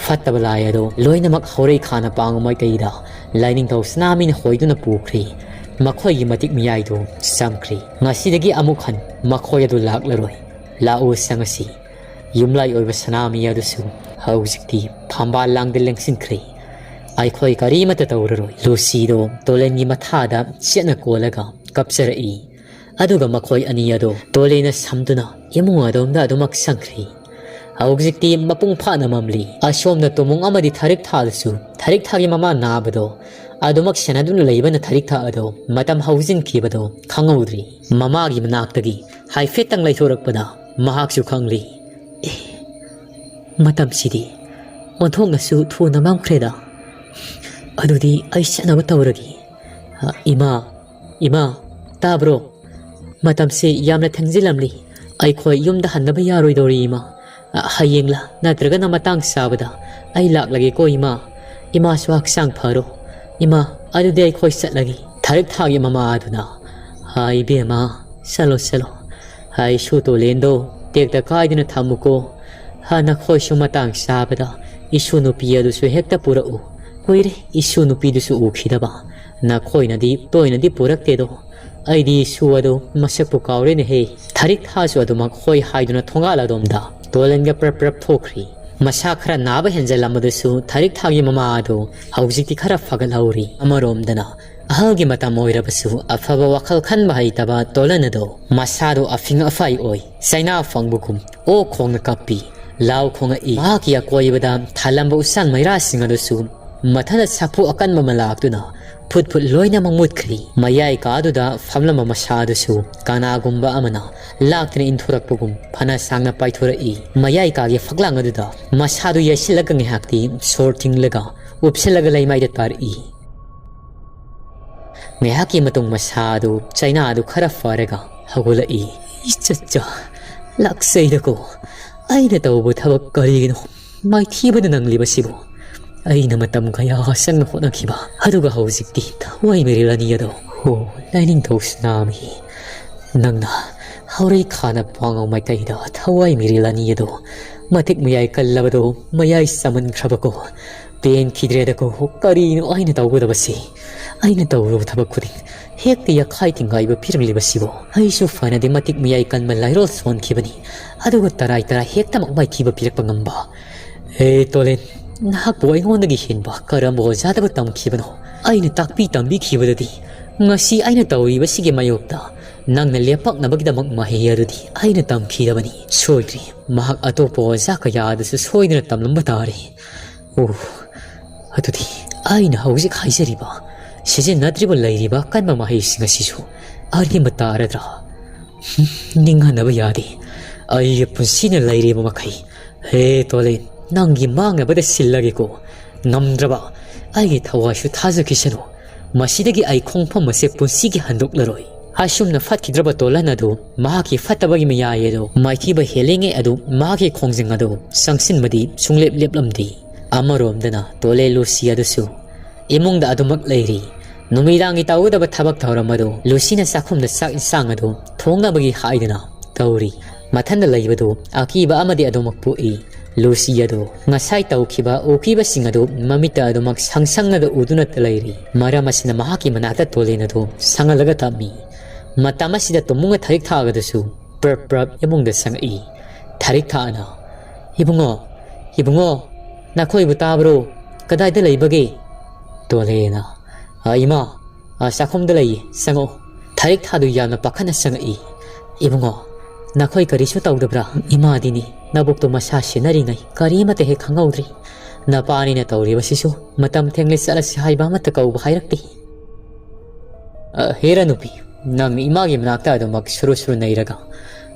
ꯐꯠꯇꯕ ꯂꯥꯏ ꯑꯗꯣ ꯂꯣꯏꯅꯃꯛ ꯍꯧꯔꯩ ꯈꯥꯅ ꯄꯥꯡꯕ ꯃꯥꯏꯀꯩꯗ ꯂꯥꯏꯅꯤꯡꯊꯧ ꯁꯅꯥꯃꯍꯤꯅ ꯍꯣꯏꯗꯨꯅ ꯄꯨꯈ꯭ꯔꯦ꯫ ꯃꯈꯣꯏꯒꯤ ꯃꯇꯤꯛ ꯃꯌꯥꯏꯗꯨ ꯆꯝꯈ꯭ꯔꯦ꯫ ꯉꯁꯤꯗꯒꯤ ꯑꯃꯨꯛ ꯍꯟ ꯃꯈꯣꯏ ꯑꯗꯨ ꯂꯥꯛꯂꯔꯣꯏ꯫ ꯂꯥꯛꯑꯣ ꯆꯪꯉꯁꯤ꯫" ꯌꯨꯝꯂꯥꯏ ꯑꯣꯏꯕ ꯁꯅꯥꯃꯍꯤ ꯑꯗꯨꯁꯨ ꯍꯧꯖꯤꯛꯇꯤ ꯐꯝꯕꯥꯜ ꯂꯥꯡꯗ ꯂꯦꯡꯁꯤꯟꯈ꯭ꯔꯦ꯫ "ꯑꯩꯈꯣꯏ ꯀꯔꯤꯃꯠꯇ ꯇꯧꯔꯔꯣꯏ꯫" ꯂꯨꯁꯤꯗꯣ ꯇꯣꯂꯦꯟꯒꯤ ꯃꯊꯥꯗ ꯆꯦꯠꯅ ꯀꯣꯜꯂꯒ ꯀꯞꯆꯔꯛꯏ꯫ ꯑꯗꯨꯒ ꯃꯈꯣꯏ ꯑꯅꯤ ꯑꯗꯨ ꯇꯣꯂꯦꯟꯅ ꯁꯝꯗꯨꯅ ꯏꯃꯨꯡ ꯑꯗꯣꯝꯗ ꯑꯗꯨꯃꯛ ꯆꯪꯈ꯭ꯔꯤ꯫ ꯍꯧꯖꯤꯛꯇꯤ ꯃꯄꯨꯡ ꯐꯥꯅ ꯃꯝꯂꯤ꯫ ꯑꯁꯣꯝꯗ ꯇꯣꯃꯨꯡ ꯑꯃꯗꯤ ꯊꯥꯔꯤꯛ ꯊꯥꯗꯁꯨ ꯊꯥꯔꯤꯛ ꯊꯥꯒꯤ ꯃꯃꯥ ꯅꯥꯕꯗꯣ ꯑꯗꯨꯃꯛ ꯁꯦꯟꯅꯗꯨꯅ ꯂꯩꯕꯅ ꯊꯥꯔꯤꯛ ꯊꯥ ꯑꯗꯣ ꯃꯇꯝ ꯍꯧꯖꯤꯟꯈꯤꯕꯗꯣ ꯈꯪꯍꯧꯗ꯭ꯔꯤ꯫ ꯃꯃꯥꯒꯤ ꯃꯅꯥꯛꯇꯒꯤ ꯍꯥꯏꯐꯦꯠꯇꯪ ꯂꯩꯊꯣꯔꯛꯄꯗ ꯃꯍꯥꯛꯁꯨ ꯈꯪꯂꯤ꯫ ꯑꯦ, ꯃꯇꯝꯁꯤꯗꯤ ꯑꯣꯟꯊꯣꯛꯅꯁꯨ ꯊꯨꯅ ꯃꯝꯈ꯭ꯔꯦꯗ꯫ ꯑꯗꯨꯗꯤ ꯑꯩ ꯆꯠꯅꯕ ꯇꯧꯔꯒꯦ꯫ ꯑ, ꯏꯃꯥ, ꯏꯃꯥ, ꯇꯥꯕ꯭ꯔꯣ? ꯃꯇꯝꯁꯤ ꯌꯥꯝꯅ ꯊꯦꯡꯖꯤꯜꯂꯝꯂꯤ꯫ ꯑꯩꯈꯣꯏ ꯌꯨꯝꯗ ꯍꯟꯅꯕ ꯌꯥꯔꯣꯏꯗꯧꯔꯤ, ꯏꯃꯥ꯫ ꯑ, ꯍꯌꯦꯡꯂ ꯅꯠꯇ꯭ꯔꯒꯅ ꯃꯇꯥꯡ ꯆꯥꯕꯗ ꯑꯩ ꯂꯥꯛꯂꯒꯦꯀꯣ, ꯏꯃꯥ꯫ ꯏꯃꯥꯁꯨ ꯍꯛꯆꯥꯡ ꯐꯔꯣ꯫ ꯏꯃꯥ, ꯑꯗꯨꯗꯤ ꯑꯩꯈꯣꯏ ꯆꯠꯂꯒꯦ꯫ ꯊꯥꯔꯤꯛ ꯊꯥꯒꯤ ꯃꯃꯥ ꯑꯗꯨꯅ, "ꯍꯥꯏ ꯏꯕꯦꯝꯃ, ꯆꯠꯂꯣ, ꯆꯠꯂꯣ꯫ ꯍꯥꯏ ꯏꯁꯨ ꯇꯣꯂꯦꯟꯗꯣ ꯇꯦꯛꯇ ꯀꯥꯏꯗꯅ ꯊꯝꯃꯨꯀꯣ꯫ ꯍꯥ, ꯅꯈꯣꯏꯁꯨ ꯃꯇꯥꯡ ꯆꯥꯕꯗ ꯏꯁꯨ ꯅꯨꯄꯤ ꯑꯗꯨꯁꯨ ꯍꯦꯛꯇ ꯄꯨꯔꯛꯎ꯫ ꯀꯨꯏꯔꯦ ꯏꯁꯨ ꯅꯨꯄꯤꯗꯨꯁꯨ ꯎꯈꯤꯗꯕ꯫ ꯅꯈꯣꯏꯅꯗꯤ ꯇꯣꯏꯅꯗꯤ ꯄꯨꯔꯛꯇꯦꯗꯣ꯫ ꯑꯩꯗꯤ ꯏꯁꯨ ꯑꯗꯨ ꯃꯁꯛꯄꯨ ꯀꯥꯎꯔꯦꯅꯦꯍꯦ꯫" ꯊꯥꯔꯤꯛ ꯊꯥꯁꯨ ꯑꯗꯨꯃꯛ ꯍꯣꯏ ꯍꯥꯏꯗꯨꯅ ꯊꯣꯡꯒꯥꯜ ꯑꯗꯣꯝꯗ ꯇꯣꯂꯦꯟꯒ ꯄ꯭ꯔꯞ ꯄ꯭ꯔꯞ ꯊꯣꯛꯈ꯭ꯔꯤ꯫ ꯃꯁꯥ ꯈꯔ ꯅꯥꯕ ꯍꯦꯟꯖꯜꯂꯝꯕꯗꯨꯁꯨ ꯊꯥꯔꯤꯛ ꯊꯥꯒꯤ ꯃꯃꯥ ꯑꯗꯨ ꯍꯧꯖꯤꯛꯇꯤ ꯈꯔ ꯐꯒꯠꯍꯧꯔꯤ꯫ ꯑꯃꯔꯣꯝꯗꯅ ꯑꯍꯜꯒꯤ ꯃꯇꯝ ꯑꯣꯏꯔꯕꯁꯨ ꯑꯐꯕ ꯋꯥꯈꯜ ꯈꯟꯕ ꯍꯩꯇꯕ ꯇꯣꯂꯟ ꯑꯗꯣ ꯃꯁꯥꯗꯣ ꯑꯐꯤꯡ ꯑꯐꯥꯏ ꯑꯣꯏ꯫ ꯆꯩꯅꯥ ꯐꯪꯕꯒꯨꯝ ꯑꯣꯛ ꯈꯣꯡꯅ ꯀꯞꯄꯤ, ꯂꯥꯎ ꯈꯣꯡꯉꯛꯏ꯫ ꯃꯍꯥꯛꯀꯤ ꯑꯀꯣꯏꯕꯗ ꯊꯥꯜꯂꯝꯕ ꯎꯆꯥꯟ ꯃꯩꯔꯥꯁꯤꯡ ꯑꯗꯨꯁꯨ ꯃꯊꯟꯇ ꯁꯥꯐꯨ ꯑꯀꯟꯕ ꯑꯃ ꯂꯥꯛꯇꯨꯅ ꯐꯨꯠ ꯐꯨꯠ ꯂꯣꯏꯅꯃꯛ ꯃꯨꯠꯈ꯭ꯔꯤ꯫ ꯃꯌꯥꯏ ꯀꯥꯗꯨꯗ ꯐꯝꯂꯝꯕ ꯃꯁꯥ ꯑꯗꯨꯁꯨ ꯀꯅꯥꯒꯨꯝꯕ ꯑꯃꯅ ꯂꯥꯛꯇꯨꯅ ꯏꯟꯊꯣꯔꯛꯄꯒꯨꯝ ꯐꯅ ꯁꯥꯡꯅ ꯄꯥꯏꯊꯣꯔꯛꯏ꯫ ꯃꯌꯥꯏ ꯀꯥꯒꯤ ꯐꯛꯂꯥꯡ ꯑꯗꯨꯗ ꯃꯁꯥꯗꯨ ꯌꯩꯁꯤꯜꯂꯒ ꯉꯥꯏꯍꯥꯛꯇꯤ ꯁꯣꯔ ꯊꯤꯡꯂꯒ ꯎꯞꯁꯤꯜꯂꯒ ꯂꯩꯃꯥꯏꯗ ꯇꯥꯔꯛꯏ꯫ ꯉꯥꯏꯍꯥꯛꯀꯤ ꯃꯇꯨꯡ ꯃꯁꯥ ꯑꯗꯨ ꯆꯩꯅꯥ ꯑꯗꯨ ꯈꯔ ꯐꯔꯒ ꯍꯧꯒꯠꯂꯛꯏ꯫ "ꯏꯆꯠꯆꯥ, ꯂꯥꯛꯆꯩꯗꯀꯣ꯫ ꯑꯩꯅ ꯇꯧꯕ ꯊꯕꯛ ꯀꯔꯤꯒꯤꯅꯣ ꯃꯥꯏꯊꯤꯕꯗ ꯅꯪꯂꯤꯕꯁꯤꯕꯨ? ꯑꯩꯅ ꯃꯇꯝ ꯀꯌꯥ ꯆꯪꯅ ꯍꯣꯠꯅꯈꯤꯕ, ꯑꯗꯨꯒ ꯍꯧꯖꯤꯛꯇꯤ ꯊꯋꯥꯏ ꯃꯤꯔꯦꯜ ꯑꯅꯤ ꯑꯗꯣ꯫ ꯍꯣ, ꯂꯥꯏꯅꯤꯡꯊꯧ ꯁꯅꯥꯃꯍꯤ, ꯅꯪꯅ ꯍꯧꯔꯩ ꯈꯥꯅ ꯄꯥꯉꯧ ꯃꯥꯏꯀꯩꯗ ꯊꯋꯥꯏ ꯃꯤꯔꯦꯜ ꯑꯅꯤ ꯑꯗꯣ ꯃꯇꯤꯛ ꯃꯌꯥꯏ ꯀꯜꯂꯕꯗꯣ ꯃꯌꯥꯏ ꯆꯝꯍꯟꯈ꯭ꯔꯕꯀꯣ꯫ ꯄꯦꯟꯈꯤꯗ꯭ꯔꯦꯗꯀꯣ, ꯀꯔꯤꯅꯣ ꯑꯩꯅ ꯇꯧꯒꯗꯕꯁꯤ? ꯑꯩꯅ ꯇꯧꯔꯨꯕ ꯊꯕꯛ ꯈꯨꯗꯤꯡ ꯍꯦꯛꯇ ꯌꯥꯈꯥꯏ ꯊꯤꯡꯒꯥꯏꯕ ꯄꯤꯔꯝꯂꯤꯕꯁꯤꯕꯣ? ꯑꯩꯁꯨ ꯐꯅꯗꯤ ꯃꯇꯤꯛ ꯃꯌꯥꯏ ꯀꯟꯕ ꯂꯥꯏꯔꯣꯜ ꯁꯣꯟꯈꯤꯕꯅꯤ, ꯑꯗꯨꯒ ꯇꯔꯥꯏ ꯇꯔꯥꯏ ꯍꯦꯛꯇꯃꯛ ꯃꯥꯏꯊꯤꯕ ꯄꯤꯔꯛꯄ ꯉꯝꯕ꯫ ꯑꯦ ꯇꯣꯂꯦꯟ, ꯅꯍꯥꯛꯄꯨ ꯑꯩꯉꯣꯟꯗꯒꯤ ꯍꯦꯟꯕ ꯀꯔꯝꯕ ꯑꯣꯖꯥꯗꯕꯨ ꯇꯝꯈꯤꯕꯅꯣ? ꯑꯩꯅ ꯇꯥꯛꯄꯤ ꯇꯝꯕꯤꯈꯤꯕꯗꯗꯤ ꯉꯁꯤ ꯑꯩꯅ ꯇꯧꯔꯤꯕꯁꯤꯒꯤ ꯃꯥꯌꯣꯛꯇ ꯅꯪꯅ ꯂꯦꯞꯄꯛꯅꯕꯒꯤꯗꯃꯛ ꯃꯍꯩ ꯑꯗꯨꯗꯤ ꯑꯩꯅ ꯇꯝꯈꯤꯗꯕꯅꯤ꯫ ꯁꯣꯏꯗ꯭ꯔꯦ, ꯃꯍꯥꯛ ꯑꯇꯣꯞꯄ ꯑꯣꯖꯥ ꯀꯌꯥꯗꯁꯨ ꯁꯣꯏꯗꯅ ꯇꯝꯂꯝꯕ ꯇꯥꯔꯦ꯫ ꯑꯣ, ꯑꯗꯨꯗꯤ ꯑꯩꯅ ꯍꯧꯖꯤꯛ ꯍꯥꯏꯖꯔꯤꯕ, ꯁꯤꯖꯤꯟꯅꯗ꯭ꯔꯤꯕ ꯂꯩꯔꯤꯕ ꯑꯀꯟꯕ ꯃꯍꯩꯁꯤꯡ ꯑꯁꯤꯁꯨ ꯑꯔꯦꯝꯕ ꯇꯥꯔꯗ꯭ꯔꯥ? ꯍꯨꯝ, ꯅꯤꯡꯍꯟꯅꯕ ꯌꯥꯗꯦ꯫ ꯑꯩꯒꯤ ꯄꯨꯟꯁꯤꯅ ꯂꯩꯔꯤꯕ ꯃꯈꯩ꯫ ꯍꯦ ꯇꯣꯂꯦꯟ, ꯅꯪꯒꯤ ꯃꯥꯡꯅꯕꯗ ꯁꯤꯜꯂꯒꯦꯀꯣ꯫ ꯉꯝꯗ꯭ꯔꯕ ꯑꯩꯒꯤ ꯊꯋꯥꯏꯁꯨ ꯊꯥꯖꯈꯤꯁꯅꯨ꯫ ꯃꯁꯤꯗꯒꯤ ꯑꯩ ꯈꯣꯡꯐꯝ ꯑꯁꯦ ꯄꯨꯟꯁꯤꯒꯤ ꯍꯟꯗꯣꯛꯂꯔꯣꯏ꯫ ꯑꯁꯨꯝꯅ ꯐꯠꯈꯤꯗ꯭ꯔꯕ ꯇꯣꯂꯟ ꯑꯗꯨ ꯃꯍꯥꯛꯀꯤ ꯐꯠꯇꯕꯒꯤ ꯃꯌꯥꯏ ꯑꯗꯨ ꯃꯥꯏꯊꯤꯕ ꯍꯦꯜꯂꯤꯉꯩ ꯑꯗꯨ ꯃꯍꯥꯛꯀꯤ ꯈꯣꯡꯖꯪ ꯑꯗꯨ ꯆꯪꯁꯤꯟꯕꯗꯤ ꯁꯨꯡꯂꯦꯞ ꯂꯦꯞꯂꯝꯗꯦ꯫ ꯑꯃꯔꯣꯝꯗꯅ ꯇꯣꯂꯦ ꯂꯨꯁꯤ ꯑꯗꯨꯁꯨ ꯏꯃꯨꯡꯗ ꯑꯗꯨꯃꯛ ꯂꯩꯔꯤ꯫ ꯅꯨꯃꯤꯗꯥꯡꯒꯤ ꯇꯧꯒꯗꯕ ꯊꯕꯛ ꯊꯧꯔꯝ ꯑꯗꯨ ꯂꯨꯁꯤꯅ ꯆꯥꯛꯈꯨꯝꯗ ꯆꯥꯛ ꯏꯟꯁꯥꯡ ꯑꯗꯨ ꯊꯣꯡꯅꯕꯒꯤ ꯍꯥꯏꯗꯨꯅ ꯇꯧꯔꯤ꯫ ꯃꯊꯟꯗ ꯂꯩꯕꯗꯨ ꯑꯀꯤꯕ ꯑꯃꯗꯤ ꯑꯗꯨꯃꯛ ꯄꯣꯛꯏ꯫ ꯂꯨꯁꯤ ꯑꯗꯨ ꯉꯁꯥꯏ ꯇꯧꯈꯤꯕ ꯎꯈꯤꯕꯁꯤꯡ ꯑꯗꯨ ꯃꯃꯤꯠꯇ ꯑꯗꯨꯃꯛ ꯁꯪꯁꯪꯅꯗ ꯎꯗꯨꯅꯇ ꯂꯩꯔꯤ꯫ ꯃꯔꯝ ꯑꯁꯤꯅ ꯃꯍꯥꯛꯀꯤ ꯃꯅꯥꯛꯇ ꯇꯣꯂꯦꯟ ꯑꯗꯨ ꯁꯪꯍꯜꯂꯒ ꯊꯝꯃꯤ꯫ ꯃꯇꯝ ꯑꯁꯤꯗ ꯇꯣꯃꯨꯡꯒ ꯊꯔꯤꯛ ꯊꯥꯒꯗꯁꯨ ꯄ꯭ꯔꯞ ꯄ꯭ꯔꯞ ꯏꯃꯨꯡꯗ ꯆꯪꯉꯛꯏ꯫ ꯊꯔꯤꯛ ꯊꯥꯅ, "ꯏꯕꯨꯡꯉꯣ, ꯏꯕꯨꯡꯉꯣ, ꯅꯈꯣꯏꯕꯨ ꯇꯥꯕ꯭ꯔꯣ? ꯀꯗꯥꯏꯗ ꯂꯩꯕꯒꯦ?" ꯇꯣꯂꯦꯅ, "ꯑ, ꯏꯃꯥ, ꯑ, ꯆꯥꯛꯈꯨꯝꯗ ꯂꯩꯌꯦ, ꯆꯪꯉꯛꯑꯣ꯫" ꯊꯔꯤꯛ ꯊꯥꯗꯨ ꯌꯥꯝꯅ ꯄꯥꯈꯠꯅ ꯆꯪꯉꯛꯏ꯫ "ꯏꯕꯨꯡꯉꯣ, ꯅꯈꯣꯏ ꯀꯔꯤꯁꯨ ꯇꯧꯗꯕ꯭ꯔꯥ? ꯏꯃꯥꯗꯤꯅꯤ, ꯅꯕꯨꯛꯇꯣ ꯃꯁꯥ ꯁꯦꯟꯅꯔꯤꯉꯩ ꯀꯔꯤꯃꯠꯇ ꯍꯦꯛ ꯈꯪꯍꯧꯗ꯭ꯔꯤ꯫ ꯅꯄꯥꯅꯤꯅ ꯇꯧꯔꯤꯕꯁꯤꯁꯨ ꯃꯇꯝ ꯊꯦꯡꯂꯦ ꯆꯠꯂꯁꯤ ꯍꯥꯏꯕ ꯑꯃꯠꯇ ꯀꯧꯕ ꯍꯥꯏꯔꯛꯇꯦ꯫" "ꯑ, ꯍꯦꯔꯥ ꯅꯨꯄꯤ, ꯅꯪꯅ ꯏꯃꯥꯒꯤ ꯃꯅꯥꯛꯇ ꯑꯗꯨꯃꯛ ꯁꯨꯔꯨ ꯁꯨꯔꯨ ꯅꯩꯔꯒ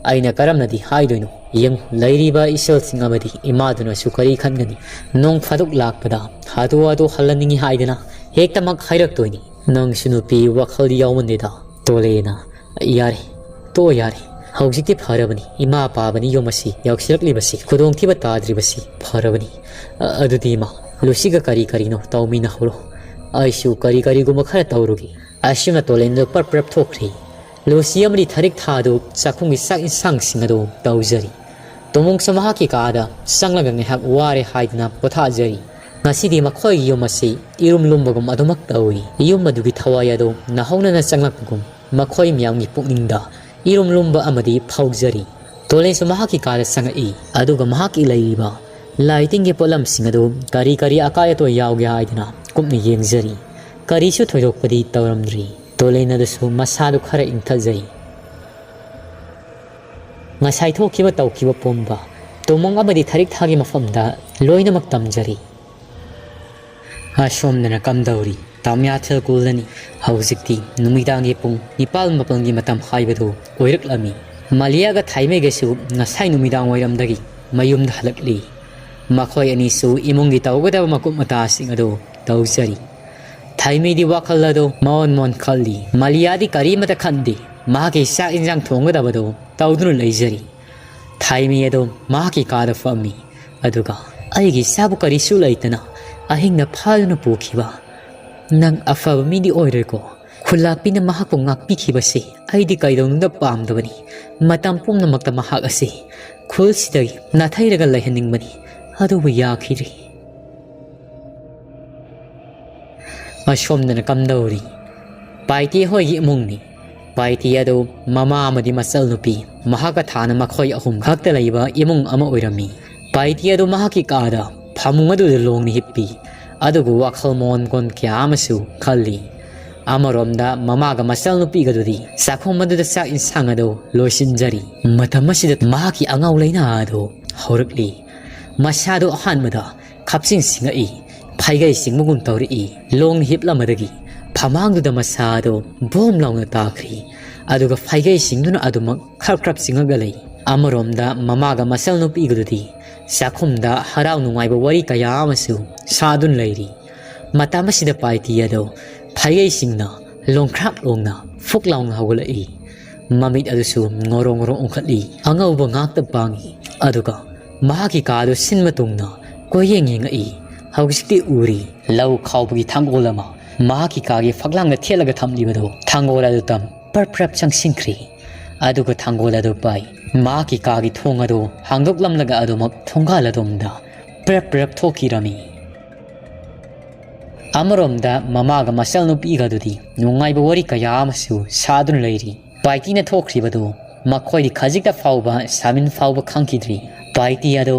ꯑꯩꯅ ꯀꯔꯝꯅꯗꯤ ꯍꯥꯏꯗꯣꯏꯅꯣ? ꯌꯦꯡꯉꯨ, ꯂꯩꯔꯤꯕ ꯏꯆꯜꯁꯤꯡ ꯑꯃꯗꯤ ꯏꯃꯥꯗꯨꯅꯁꯨ ꯀꯔꯤ ꯈꯟꯒꯅꯤ? ꯅꯣꯡ ꯐꯥꯗꯣꯛ ꯂꯥꯛꯄꯗ ꯍꯥꯗꯨ ꯍꯥꯗꯨ ꯍꯜꯍꯟꯅꯤꯡꯉꯤ ꯍꯥꯏꯗꯅ ꯍꯦꯛꯇꯃꯛ ꯍꯥꯏꯔꯛꯇꯣꯏꯅꯤ꯫ ꯅꯪꯁꯨ ꯅꯨꯄꯤ ꯋꯥꯈꯜꯗꯤ ꯌꯥꯎꯃꯟꯗꯦꯗ, ꯇꯣꯂꯦꯅ꯫ ꯌꯥꯔꯦ, ꯇꯣ ꯌꯥꯔꯦ꯫ ꯍꯧꯖꯤꯛꯇꯤ ꯐꯔꯕꯅꯤ꯫ ꯏꯃꯥ ꯄꯥꯕꯅꯤ ꯌꯨꯝ ꯑꯁꯤ ꯌꯧꯁꯤꯜꯂꯛꯂꯤꯕꯁꯤ, ꯈꯨꯗꯣꯡꯊꯤꯕ ꯇꯥꯗ꯭ꯔꯤꯕꯁꯤ ꯐꯔꯕꯅꯤ꯫ ꯑ-, ꯑꯗꯨꯗꯤ ꯏꯃꯥ, ꯂꯨꯁꯤꯒ ꯀꯔꯤ ꯀꯔꯤꯅꯣ ꯇꯧꯃꯤꯟꯅꯍꯧꯔꯣ꯫ ꯑꯩꯁꯨ ꯀꯔꯤ ꯀꯔꯤꯒꯨꯝꯕ ꯈꯔ ꯇꯧꯔꯨꯒꯦ꯫" ꯑꯁꯨꯝꯅ ꯇꯣꯂꯦꯟꯗꯨ ꯄ꯭ꯔꯞ ꯄ꯭ꯔꯞ ꯊꯣꯛꯈ꯭ꯔꯦ꯫ ꯂꯨꯁꯤ ꯑꯃꯗꯤ ꯊꯔꯤꯛ ꯊꯥꯗꯨ ꯆꯥꯛꯈꯨꯝꯒꯤ ꯆꯥꯛ ꯏꯟꯁꯥꯡꯁꯤꯡ ꯑꯗꯨ ꯇꯧꯖꯔꯤ꯫ ꯇꯣꯃꯨꯡꯁꯨ ꯃꯍꯥꯛꯀꯤ ꯀꯥꯗ ꯆꯪꯂꯒ ꯉꯥꯏꯍꯥꯛ ꯋꯥꯔꯦ ꯍꯥꯏꯗꯨꯅ ꯄꯣꯊꯥꯖꯔꯤ꯫ ꯉꯁꯤꯗꯤ ꯃꯈꯣꯏꯒꯤ ꯌꯨꯝ ꯑꯁꯤ ꯏꯔꯨꯝ ꯂꯨꯝꯕꯒꯨꯝ ꯑꯗꯨꯃꯛ ꯇꯧꯏ꯫ ꯌꯨꯝ ꯑꯗꯨꯒꯤ ꯊꯋꯥꯏ ꯑꯗꯨ ꯅꯧꯍꯧꯅꯅ ꯆꯪꯂꯛꯄꯒꯨꯝ ꯃꯈꯣꯏ ꯃꯤꯌꯥꯝꯒꯤ ꯄꯨꯛꯅꯤꯡꯗ ꯏꯔꯨꯝ ꯂꯨꯝꯕ ꯑꯃꯗꯤ ꯐꯥꯎꯖꯔꯤ꯫ ꯇꯣꯂꯦꯟꯁꯨ ꯃꯍꯥꯛꯀꯤ ꯀꯥꯗ ꯆꯪꯉꯛꯏ, ꯑꯗꯨꯒ ꯃꯍꯥꯛꯀꯤ ꯂꯩꯔꯤꯕ ꯂꯥꯏꯇꯤꯟꯒꯤ ꯄꯣꯠꯂꯝꯁꯤꯡ ꯑꯗꯨ ꯀꯔꯤ ꯀꯔꯤ ꯑꯀꯥꯏ ꯑꯇꯣꯏ ꯌꯥꯎꯒꯦ ꯍꯥꯏꯗꯨꯅ ꯀꯨꯞꯅ ꯌꯦꯡꯖꯔꯤ꯫ ꯀꯔꯤꯁꯨ ꯊꯣꯏꯗꯣꯛꯄꯗꯤ ꯇꯧꯔꯝꯗ꯭ꯔꯤ꯫ ꯇꯣꯂꯦꯟ ꯑꯗꯨꯁꯨ ꯃꯁꯥꯗꯨ ꯈꯔ ꯏꯪꯊꯖꯩ꯫ ꯉꯁꯥꯏ ꯊꯣꯛꯈꯤꯕ ꯇꯧꯈꯤꯕ ꯄꯨꯝꯕ, ꯇꯨꯃꯪ ꯑꯃꯗꯤ ꯊꯔꯤꯛ ꯊꯥꯒꯤ ꯃꯐꯝꯗ ꯂꯣꯏꯅꯃꯛ ꯇꯝꯖꯔꯤ꯫ ꯑꯁꯣꯝꯗꯅ ꯀꯝꯗꯧꯔꯤ? ꯇꯥꯃꯤꯌꯥꯊꯦꯜ ꯀꯨꯜꯂꯅꯤ꯫ ꯍꯧꯖꯤꯛꯇꯤ ꯅꯨꯃꯤꯗꯥꯡꯒꯤ ꯄꯨꯡ ꯅꯤꯄꯥꯜ ꯃꯥꯄꯜꯒꯤ ꯃꯇꯝ ꯍꯥꯏꯕꯗꯨ ꯑꯣꯏꯔꯛꯂꯝꯃꯤ꯫ ꯃꯥꯂꯤꯌꯥꯒ ꯊꯥꯏꯃꯩꯒꯁꯨ ꯉꯁꯥꯏ ꯅꯨꯃꯤꯗꯥꯡ ꯋꯥꯏꯔꯝꯗꯒꯤ ꯃꯌꯨꯝꯗ ꯍꯜꯂꯛꯂꯤ꯫ ꯃꯈꯣꯏ ꯑꯅꯤꯁꯨ ꯏꯃꯨꯡꯒꯤ ꯇꯧꯒꯗꯕ ꯃꯀꯨꯞ ꯃꯇꯥꯁꯤꯡ ꯑꯗꯨ ꯇꯧꯖꯔꯤ꯫ ꯊꯥꯏꯃꯩꯗꯤ ꯋꯥꯈꯜ ꯑꯗꯨ ꯃꯑꯣꯟ ꯃꯑꯣꯟ ꯈꯜꯂꯤ꯫ ꯃꯥꯂꯤꯌꯥꯗꯤ ꯀꯔꯤꯃꯠꯇ ꯈꯟꯗꯦ꯫ ꯃꯍꯥꯛꯀꯤ ꯆꯥꯛ ꯏꯟꯁꯥꯡ ꯊꯣꯡꯒꯗꯕꯗꯨ ꯇꯧꯗꯨꯅ ꯂꯩꯖꯔꯤ꯫ ꯊꯥꯏꯃꯩ ꯑꯗꯨ ꯃꯍꯥꯛꯀꯤ ꯀꯥꯗ ꯐꯝꯃꯤ꯫ ꯑꯗꯨꯒ ꯑꯩꯒꯤ ꯏꯆꯥꯕꯨ ꯀꯔꯤꯁꯨ ꯂꯩꯇꯅ ꯑꯍꯤꯡꯗ ꯐꯥꯗꯨꯅ ꯄꯨꯈꯤꯕ꯫ ꯅꯪ ꯑꯐꯕ ꯃꯤꯗꯤ ꯑꯣꯏꯔꯣꯏꯀꯣ꯫ ꯈꯨꯜꯂꯥꯛꯄꯤꯅ ꯃꯍꯥꯛꯄꯨ ꯉꯥꯛꯄꯤꯈꯤꯕꯁꯤ ꯑꯩꯗꯤ ꯀꯩꯗꯧꯅꯨꯡꯗ ꯄꯥꯝꯗꯕꯅꯤ꯫ ꯃꯇꯝ ꯄꯨꯝꯅꯃꯛꯇ ꯃꯍꯥꯛ ꯑꯁꯤ ꯈꯨꯜꯁꯤꯗꯒꯤ ꯅꯥꯊꯩꯔꯒ ꯂꯩꯍꯟꯅꯤꯡꯕꯅꯤ꯫ ꯑꯗꯨꯕꯨ ꯌꯥꯈꯤꯗ꯭ꯔꯤ꯫ ꯑꯁꯣꯝꯗꯅ ꯀꯝꯗꯧꯔꯤ? ꯄꯥꯏꯇꯤ ꯍꯣꯏꯒꯤ ꯏꯃꯨꯡꯅꯤ꯫ ꯄꯥꯏꯇꯤ ꯑꯗꯨ ꯃꯃꯥ ꯑꯃꯗꯤ ꯃꯆꯜꯅꯨꯄꯤ, ꯃꯍꯥꯛꯀ ꯊꯥꯅ ꯃꯈꯣꯏ ꯑꯍꯨꯝ ꯈꯛꯇ ꯂꯩꯕ ꯏꯃꯨꯡ ꯑꯃ ꯑꯣꯏꯔꯝꯃꯤ꯫ ꯄꯥꯏꯇꯤ ꯑꯗꯨ ꯃꯍꯥꯛꯀꯤ ꯀꯥꯗ ꯐꯃꯨꯡ ꯑꯗꯨꯗ ꯂꯣꯡꯅ ꯍꯤꯞꯄꯤ, ꯑꯗꯨꯒ ꯋꯥꯈꯜ ꯃꯑꯣꯟ ꯃꯀꯣꯟ ꯀꯌꯥ ꯑꯃꯁꯨ ꯈꯜꯂꯤ꯫ ꯑꯃꯔꯣꯝꯗ ꯃꯃꯥꯒ ꯃꯆꯜꯅꯨꯄꯤꯒꯗꯨꯗꯤ ꯆꯥꯛꯈꯨꯝ ꯑꯗꯨꯗ ꯆꯥꯛ ꯏꯟꯁꯥꯡ ꯑꯗꯨ ꯂꯣꯏꯁꯤꯟꯖꯔꯤ꯫ ꯃꯇꯝ ꯑꯁꯤꯗ ꯃꯍꯥꯛꯀꯤ ꯑꯉꯥꯎ ꯂꯩꯅꯥ ꯑꯗꯨ ꯍꯧꯔꯛꯂꯤ꯫ ꯃꯁꯥꯗꯨ ꯑꯍꯥꯟꯕꯗ ꯈꯞꯆꯤꯡ ꯁꯤꯡꯉꯛꯏ, ꯐꯩꯒꯩ ꯆꯤꯡꯕꯒꯨꯝ ꯇꯧꯔꯛꯏ꯫ ꯂꯣꯡꯅ ꯍꯤꯞꯂꯝꯕꯗꯒꯤ ꯐꯃꯥꯡꯗꯨꯗ ꯃꯁꯥ ꯑꯗꯨ ꯕꯣꯝ ꯂꯥꯎꯅ ꯇꯥꯈ꯭ꯔꯤ꯫ ꯑꯗꯨꯒ ꯐꯩꯒꯩ ꯆꯤꯡꯗꯨꯅ ꯑꯗꯨꯃꯛ ꯈ꯭ꯔꯞ ꯈ꯭ꯔꯞ ꯆꯤꯡꯉꯒ ꯂꯩ꯫ ꯑꯃꯔꯣꯝꯗ ꯃꯃꯥꯒ ꯃꯆꯜꯅꯨꯄꯤꯒꯗꯨꯗꯤ ꯆꯥꯛꯈꯨꯝꯗ ꯍꯔꯥꯎ ꯅꯨꯡꯉꯥꯏꯕ ꯋꯥꯔꯤ ꯀꯌꯥ ꯑꯃꯁꯨ ꯁꯥꯗꯨꯅ ꯂꯩꯔꯤ꯫ ꯃꯇꯝ ꯑꯁꯤꯗ ꯄꯥꯏꯇꯤ ꯑꯗꯨ ꯐꯩꯒꯩꯁꯤꯡꯅ ꯂꯣꯡꯈ꯭ꯔꯥꯛ ꯂꯣꯡꯅ ꯐꯨꯛ ꯂꯥꯎꯅ ꯍꯧꯒꯠꯂꯛꯏ꯫ ꯃꯃꯤꯠ ꯑꯗꯨꯁꯨ ꯉꯣꯔꯣ ꯉꯣꯔꯣ ꯎꯪꯈꯠꯂꯤ꯫ ꯑꯉꯧꯕ ꯉꯥꯛꯇ ꯄꯥꯡꯏ꯫ ꯑꯗꯨꯒ ꯃꯍꯥꯛꯀꯤ ꯀꯥ ꯑꯗꯨ ꯁꯤꯟꯕ ꯇꯨꯡꯅ ꯀꯣꯏꯌꯦꯡ ꯌꯦꯡꯉꯛꯏ꯫ ꯍꯧꯖꯤꯛꯇꯤ ꯎꯔꯤ, ꯂꯧ ꯈꯥꯎꯕꯒꯤ ꯊꯥꯡꯒꯣꯜ ꯑꯃ ꯃꯍꯥꯛꯀꯤ ꯀꯥꯒꯤ ꯐꯛꯂꯥꯡꯗ ꯊꯦꯠꯂꯒ ꯊꯝꯂꯤꯕꯗꯨ ꯊꯥꯡꯒꯣꯜ ꯑꯗꯨ ꯇꯝ ꯄ꯭ꯔꯞ ꯄ꯭ꯔꯞ ꯆꯪꯁꯤꯟꯈ꯭ꯔꯤ꯫ ꯑꯗꯨꯒ ꯊꯥꯡꯒꯣꯜ ꯑꯗꯨ ꯄꯥꯏ ꯃꯍꯥꯛꯀꯤ ꯀꯥꯒꯤ ꯊꯣꯡ ꯑꯗꯨ ꯍꯥꯡꯗꯣꯛꯂꯝꯂꯒ ꯑꯗꯨꯃꯛ ꯊꯣꯡꯒꯥꯜ ꯑꯗꯣꯝꯗ ꯄ꯭ꯔꯞ ꯄ꯭ꯔꯞ ꯊꯣꯛꯈꯤꯔꯝꯃꯤ꯫ ꯑꯃꯔꯣꯝꯗ ꯃꯃꯥꯒ ꯃꯆꯜꯅꯨꯄꯤꯒꯗꯨꯗꯤ ꯅꯨꯡꯉꯥꯏꯕ ꯋꯥꯔꯤ ꯀꯌꯥ ꯑꯃꯁꯨ ꯁꯥꯗꯨꯅ ꯂꯩꯔꯤ꯫ ꯄꯥꯏꯇꯤꯅ ꯊꯣꯛꯈ꯭ꯔꯤꯕꯗꯨ ꯃꯈꯣꯏꯗꯤ ꯈꯖꯤꯛꯇ ꯐꯥꯎꯕ ꯁꯥꯃꯤꯟ ꯐꯥꯎꯕ ꯈꯪꯈꯤꯗ꯭ꯔꯤ꯫ ꯄꯥꯏꯇꯤ ꯑꯗꯨ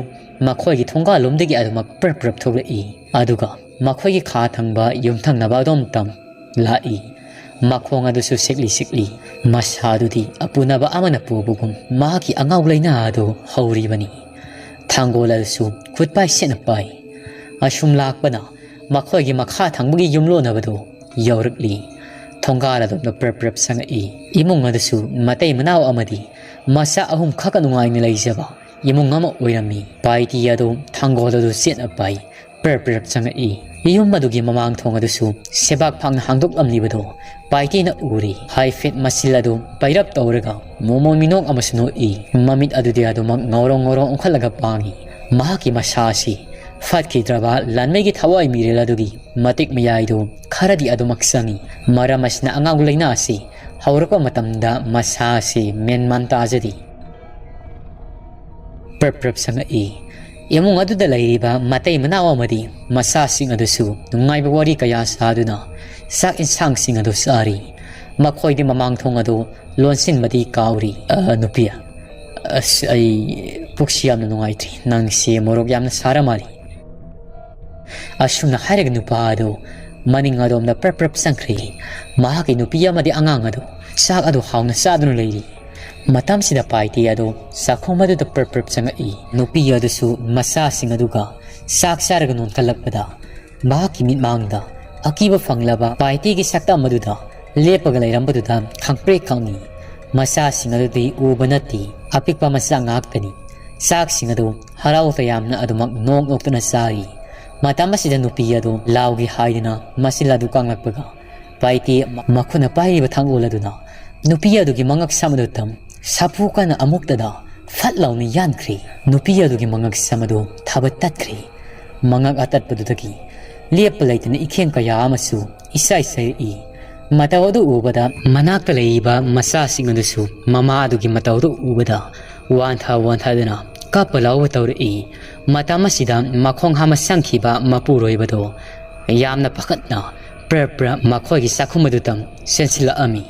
ꯃꯈꯣꯏꯒꯤ ꯊꯣꯡꯒꯥꯜꯂꯣꯝꯗꯒꯤ ꯑꯗꯨꯃꯛ ꯄ꯭ꯔꯞ ꯄ꯭ꯔꯞ ꯊꯣꯛꯂꯛꯏ꯫ ꯑꯗꯨꯒ ꯃꯈꯣꯏꯒꯤ ꯈꯥ ꯊꯪꯕ ꯌꯨꯝꯊꯪꯅꯕ ꯑꯗꯣꯝꯇꯪ ꯂꯥꯛꯏ꯫ ꯃꯈꯣꯡ ꯑꯗꯨꯁꯨ ꯁꯤꯛꯂꯤ ꯁꯤꯛꯂꯤ꯫ ꯃꯁꯥꯗꯨꯗꯤ ꯑꯄꯨꯅꯕ ꯑꯃꯅ ꯄꯨꯕꯒꯨꯝ ꯃꯍꯥꯛꯀꯤ ꯑꯉꯥꯎ ꯂꯩꯅꯥ ꯑꯗꯨ ꯍꯧꯔꯤꯕꯅꯤ꯫ ꯊꯥꯡꯒꯣꯜ ꯑꯗꯨꯁꯨ ꯈꯨꯠ ꯄꯥꯏ ꯁꯦꯠꯅ ꯄꯥꯏ꯫ ꯑꯁꯨꯝ ꯂꯥꯛꯄꯅ ꯃꯈꯣꯏꯒꯤ ꯃꯈꯥ ꯊꯪꯕꯒꯤ ꯌꯨꯝꯂꯣꯟꯅꯕꯗꯨ ꯌꯧꯔꯛꯂꯤ꯫ ꯊꯣꯡꯒꯥꯜ ꯑꯗꯣꯝꯗ ꯄ꯭ꯔꯞ ꯄ꯭ꯔꯞ ꯆꯪꯉꯛꯏ꯫ ꯏꯃꯨꯡ ꯑꯗꯨꯁꯨ ꯃꯇꯩ ꯃꯅꯥꯎ ꯑꯃꯗꯤ ꯃꯆꯥ ꯑꯍꯨꯝ ꯈꯛꯀ ꯅꯨꯡꯉꯥꯏꯅ ꯂꯩꯖꯕ ꯏꯃꯨꯡ ꯑꯃ ꯑꯣꯏꯔꯝꯃꯤ꯫ ꯄꯥꯏꯇꯤ ꯑꯗꯨ ꯊꯥꯡꯒꯣꯜ ꯑꯗꯨ ꯁꯦꯠꯅ ꯄꯥꯏ꯫ ꯄ꯭ꯔꯞ ꯄ꯭ꯔꯞ ꯆꯪꯉꯛꯏ꯫ ꯌꯨꯝ ꯑꯗꯨꯒꯤ ꯃꯃꯥꯡ ꯊꯣꯡ ꯑꯗꯨꯁꯨ ꯁꯦꯕꯥꯛ ꯐꯥꯡꯅ ꯍꯥꯡꯗꯣꯛꯂꯝꯂꯤꯕꯗꯨ ꯄꯥꯏꯇꯤꯅ ꯎꯔꯤ꯫ ꯍꯥꯏꯐꯦꯠ ꯃꯆꯤꯜ ꯑꯗꯨ ꯄꯩꯔꯞ ꯇꯧꯔꯒ ꯃꯣꯃꯣꯟ ꯃꯤꯅꯣꯛ ꯑꯃꯁꯨ ꯅꯣꯛꯏ꯫ ꯃꯃꯤꯠ ꯑꯗꯨꯗꯤ ꯑꯗꯨꯃꯛ ꯉꯧꯔꯣꯡ ꯉꯧꯔꯣꯡ ꯑꯣꯟꯈꯠꯂꯒ ꯄꯥꯡꯏ꯫ ꯃꯍꯥꯛꯀꯤ ꯃꯁꯥ ꯑꯁꯤ ꯐꯠꯈꯤꯗ꯭ꯔꯕ ꯂꯥꯟꯃꯩꯒꯤ ꯊꯋꯥꯏ ꯃꯤꯔꯦꯜ ꯑꯗꯨꯒꯤ ꯃꯇꯤꯛ ꯃꯌꯥꯏꯗꯨ ꯈꯔꯗꯤ ꯑꯗꯨꯃꯛ ꯆꯪꯏ꯫ ꯃꯔꯝ ꯑꯁꯤꯅ ꯑꯉꯥꯎ ꯂꯩꯅꯥ ꯑꯁꯤ ꯍꯧꯔꯛꯄ ꯃꯇꯝꯗ ꯃꯁꯥ ꯑꯁꯤ ꯃꯦꯟ ꯃꯥꯟ ꯇꯥꯖꯗꯦ꯫ ꯄ꯭ꯔꯞ ꯄ꯭ꯔꯞ ꯆꯪꯉꯛꯏ꯫ ꯏꯃꯨꯡ ꯑꯗꯨꯗ ꯂꯩꯔꯤꯕ ꯃꯇꯩ ꯃꯅꯥꯎ ꯑꯃꯗꯤ ꯃꯆꯥꯁꯤꯡ ꯑꯗꯨꯁꯨ ꯅꯨꯡꯉꯥꯏꯕ ꯋꯥꯔꯤ ꯀꯌꯥ ꯁꯥꯗꯨꯅ ꯆꯥꯛ ꯏꯟꯁꯥꯡꯁꯤꯡ ꯑꯗꯨ ꯆꯥꯔꯤ꯫ ꯃꯈꯣꯏꯗꯤ ꯃꯃꯥꯡ ꯊꯣꯡ ꯑꯗꯨ ꯂꯣꯟꯁꯤꯟꯕꯗꯤ ꯀꯥꯎꯔꯤ꯫ "ꯑ, ꯅꯨꯄꯤ, ꯑꯁ, ꯑꯩ ꯄꯨꯛꯁꯤ ꯌꯥꯝꯅ ꯅꯨꯡꯉꯥꯏꯇ꯭ꯔꯤ꯫ ꯅꯪꯁꯤ ꯃꯣꯔꯣꯛ ꯌꯥꯝꯅ ꯁꯥꯔ ꯃꯥꯜꯂꯤ꯫" ꯑꯁꯨꯝꯅ ꯍꯥꯏꯔꯒ ꯅꯨꯄꯥ ꯑꯗꯨ ꯃꯅꯤꯡ ꯑꯗꯣꯝꯗ ꯄ꯭ꯔꯞ ꯄ꯭ꯔꯞ ꯆꯪꯈ꯭ꯔꯦ꯫ ꯃꯍꯥꯛꯀꯤ ꯅꯨꯄꯤ ꯑꯃꯗꯤ ꯑꯉꯥꯡ ꯑꯗꯨ ꯆꯥꯛ ꯑꯗꯨ ꯍꯥꯎꯅ ꯆꯥꯗꯨꯅ ꯂꯩꯔꯤ꯫ ꯃꯇꯝꯁꯤꯗ ꯄꯥꯏꯇꯤ ꯑꯗꯨ ꯆꯥꯛꯈꯨꯝ ꯑꯗꯨꯗ ꯄ꯭ꯔꯞ ꯄ꯭ꯔꯞ ꯆꯪꯉꯛꯏ꯫ ꯅꯨꯄꯤ ꯑꯗꯨꯁꯨ ꯃꯆꯥꯁꯤꯡ ꯑꯗꯨꯒ ꯆꯥꯛ ꯆꯥꯔꯒ ꯅꯣꯟꯈꯠꯂꯛꯄꯗ ꯃꯍꯥꯛꯀꯤ ꯃꯤꯠꯃꯥꯡꯗ ꯑꯀꯤꯕ ꯐꯪꯂꯕ ꯄꯥꯏꯇꯤꯒꯤ ꯁꯛꯇꯝ ꯑꯗꯨꯗ ꯂꯦꯞꯄꯒ ꯂꯩꯔꯝꯕꯗꯨꯗ ꯈꯪꯄ꯭ꯔꯦꯛ ꯈꯪꯏ꯫ ꯃꯆꯥꯁꯤꯡ ꯑꯗꯨꯗꯤ ꯎꯕ ꯅꯠꯇꯦ, ꯑꯄꯤꯛꯄ ꯃꯆꯥ ꯉꯥꯛꯇꯅꯤ꯫ ꯆꯥꯛꯁꯤꯡ ꯑꯗꯨ ꯍꯔꯥꯎ ꯇꯌꯥꯝꯅ ꯑꯗꯨꯃꯛ ꯅꯣꯛ ꯅꯣꯛꯇꯨꯅ ꯆꯥꯔꯤ꯫ ꯃꯇꯝ ꯑꯁꯤꯗ ꯅꯨꯄꯤ ꯑꯗꯨ ꯂꯥꯎꯒꯦ ꯍꯥꯏꯗꯨꯅ ꯃꯆꯤꯜ ꯑꯗꯨ ꯀꯥꯡꯂꯛꯄꯒ ꯄꯥꯏꯇꯤ ꯃꯈꯨꯠꯅ ꯄꯥꯏꯔꯤꯕ ꯊꯥꯡꯒꯣꯜ ꯑꯗꯨꯅ ꯅꯨꯄꯤ ꯑꯗꯨꯒꯤ ꯃꯉꯛ ꯁꯝ ꯑꯗꯨ ꯇꯝ ꯁꯥꯐꯨ ꯀꯟꯅ ꯑꯃꯨꯛꯇꯗ ꯐꯠ ꯂꯥꯎꯅ ꯌꯥꯟꯈ꯭ꯔꯦ꯫ ꯅꯨꯄꯤ ꯑꯗꯨꯒꯤ ꯃꯉꯛ ꯁꯝ ꯑꯗꯨ ꯊꯥꯕ ꯇꯠꯈ꯭ꯔꯦ꯫ ꯃꯉꯛ ꯑꯇꯠꯄꯗꯨꯗꯒꯤ ꯂꯦꯞꯄ ꯂꯩꯇꯅ ꯏꯈꯦꯡ ꯀꯌꯥ ꯑꯃꯁꯨ ꯏꯁꯥꯏ ꯁꯥꯏꯔꯛꯏ꯫ ꯃꯇꯧ ꯑꯗꯨ ꯎꯕꯗ ꯃꯅꯥꯛꯇ ꯂꯩꯔꯤꯕ ꯃꯆꯥꯁꯤꯡ ꯑꯗꯨꯁꯨ ꯃꯃꯥ ꯑꯗꯨꯒꯤ ꯃꯇꯧ ꯑꯗꯨ ꯎꯕꯗ ꯋꯥꯟꯊ ꯋꯥꯟꯊꯗꯨꯅ ꯀꯞꯄ ꯂꯥꯎꯕ ꯇꯧꯔꯛꯏ꯫ ꯃꯇꯝ ꯑꯁꯤꯗ ꯃꯈꯣꯡ ꯍꯥꯝꯕ ꯆꯪꯈꯤꯕ ꯃꯄꯨꯔꯣꯏꯕꯗꯨ ꯌꯥꯝꯅ ꯄꯥꯈꯠꯅ ꯄ꯭ꯔ ꯄ꯭ꯔ ꯃꯈꯣꯏꯒꯤ ꯆꯥꯛꯈꯨꯝ ꯑꯗꯨꯗ ꯆꯦꯟꯁꯤꯜꯂꯛꯑꯝꯃꯤ꯫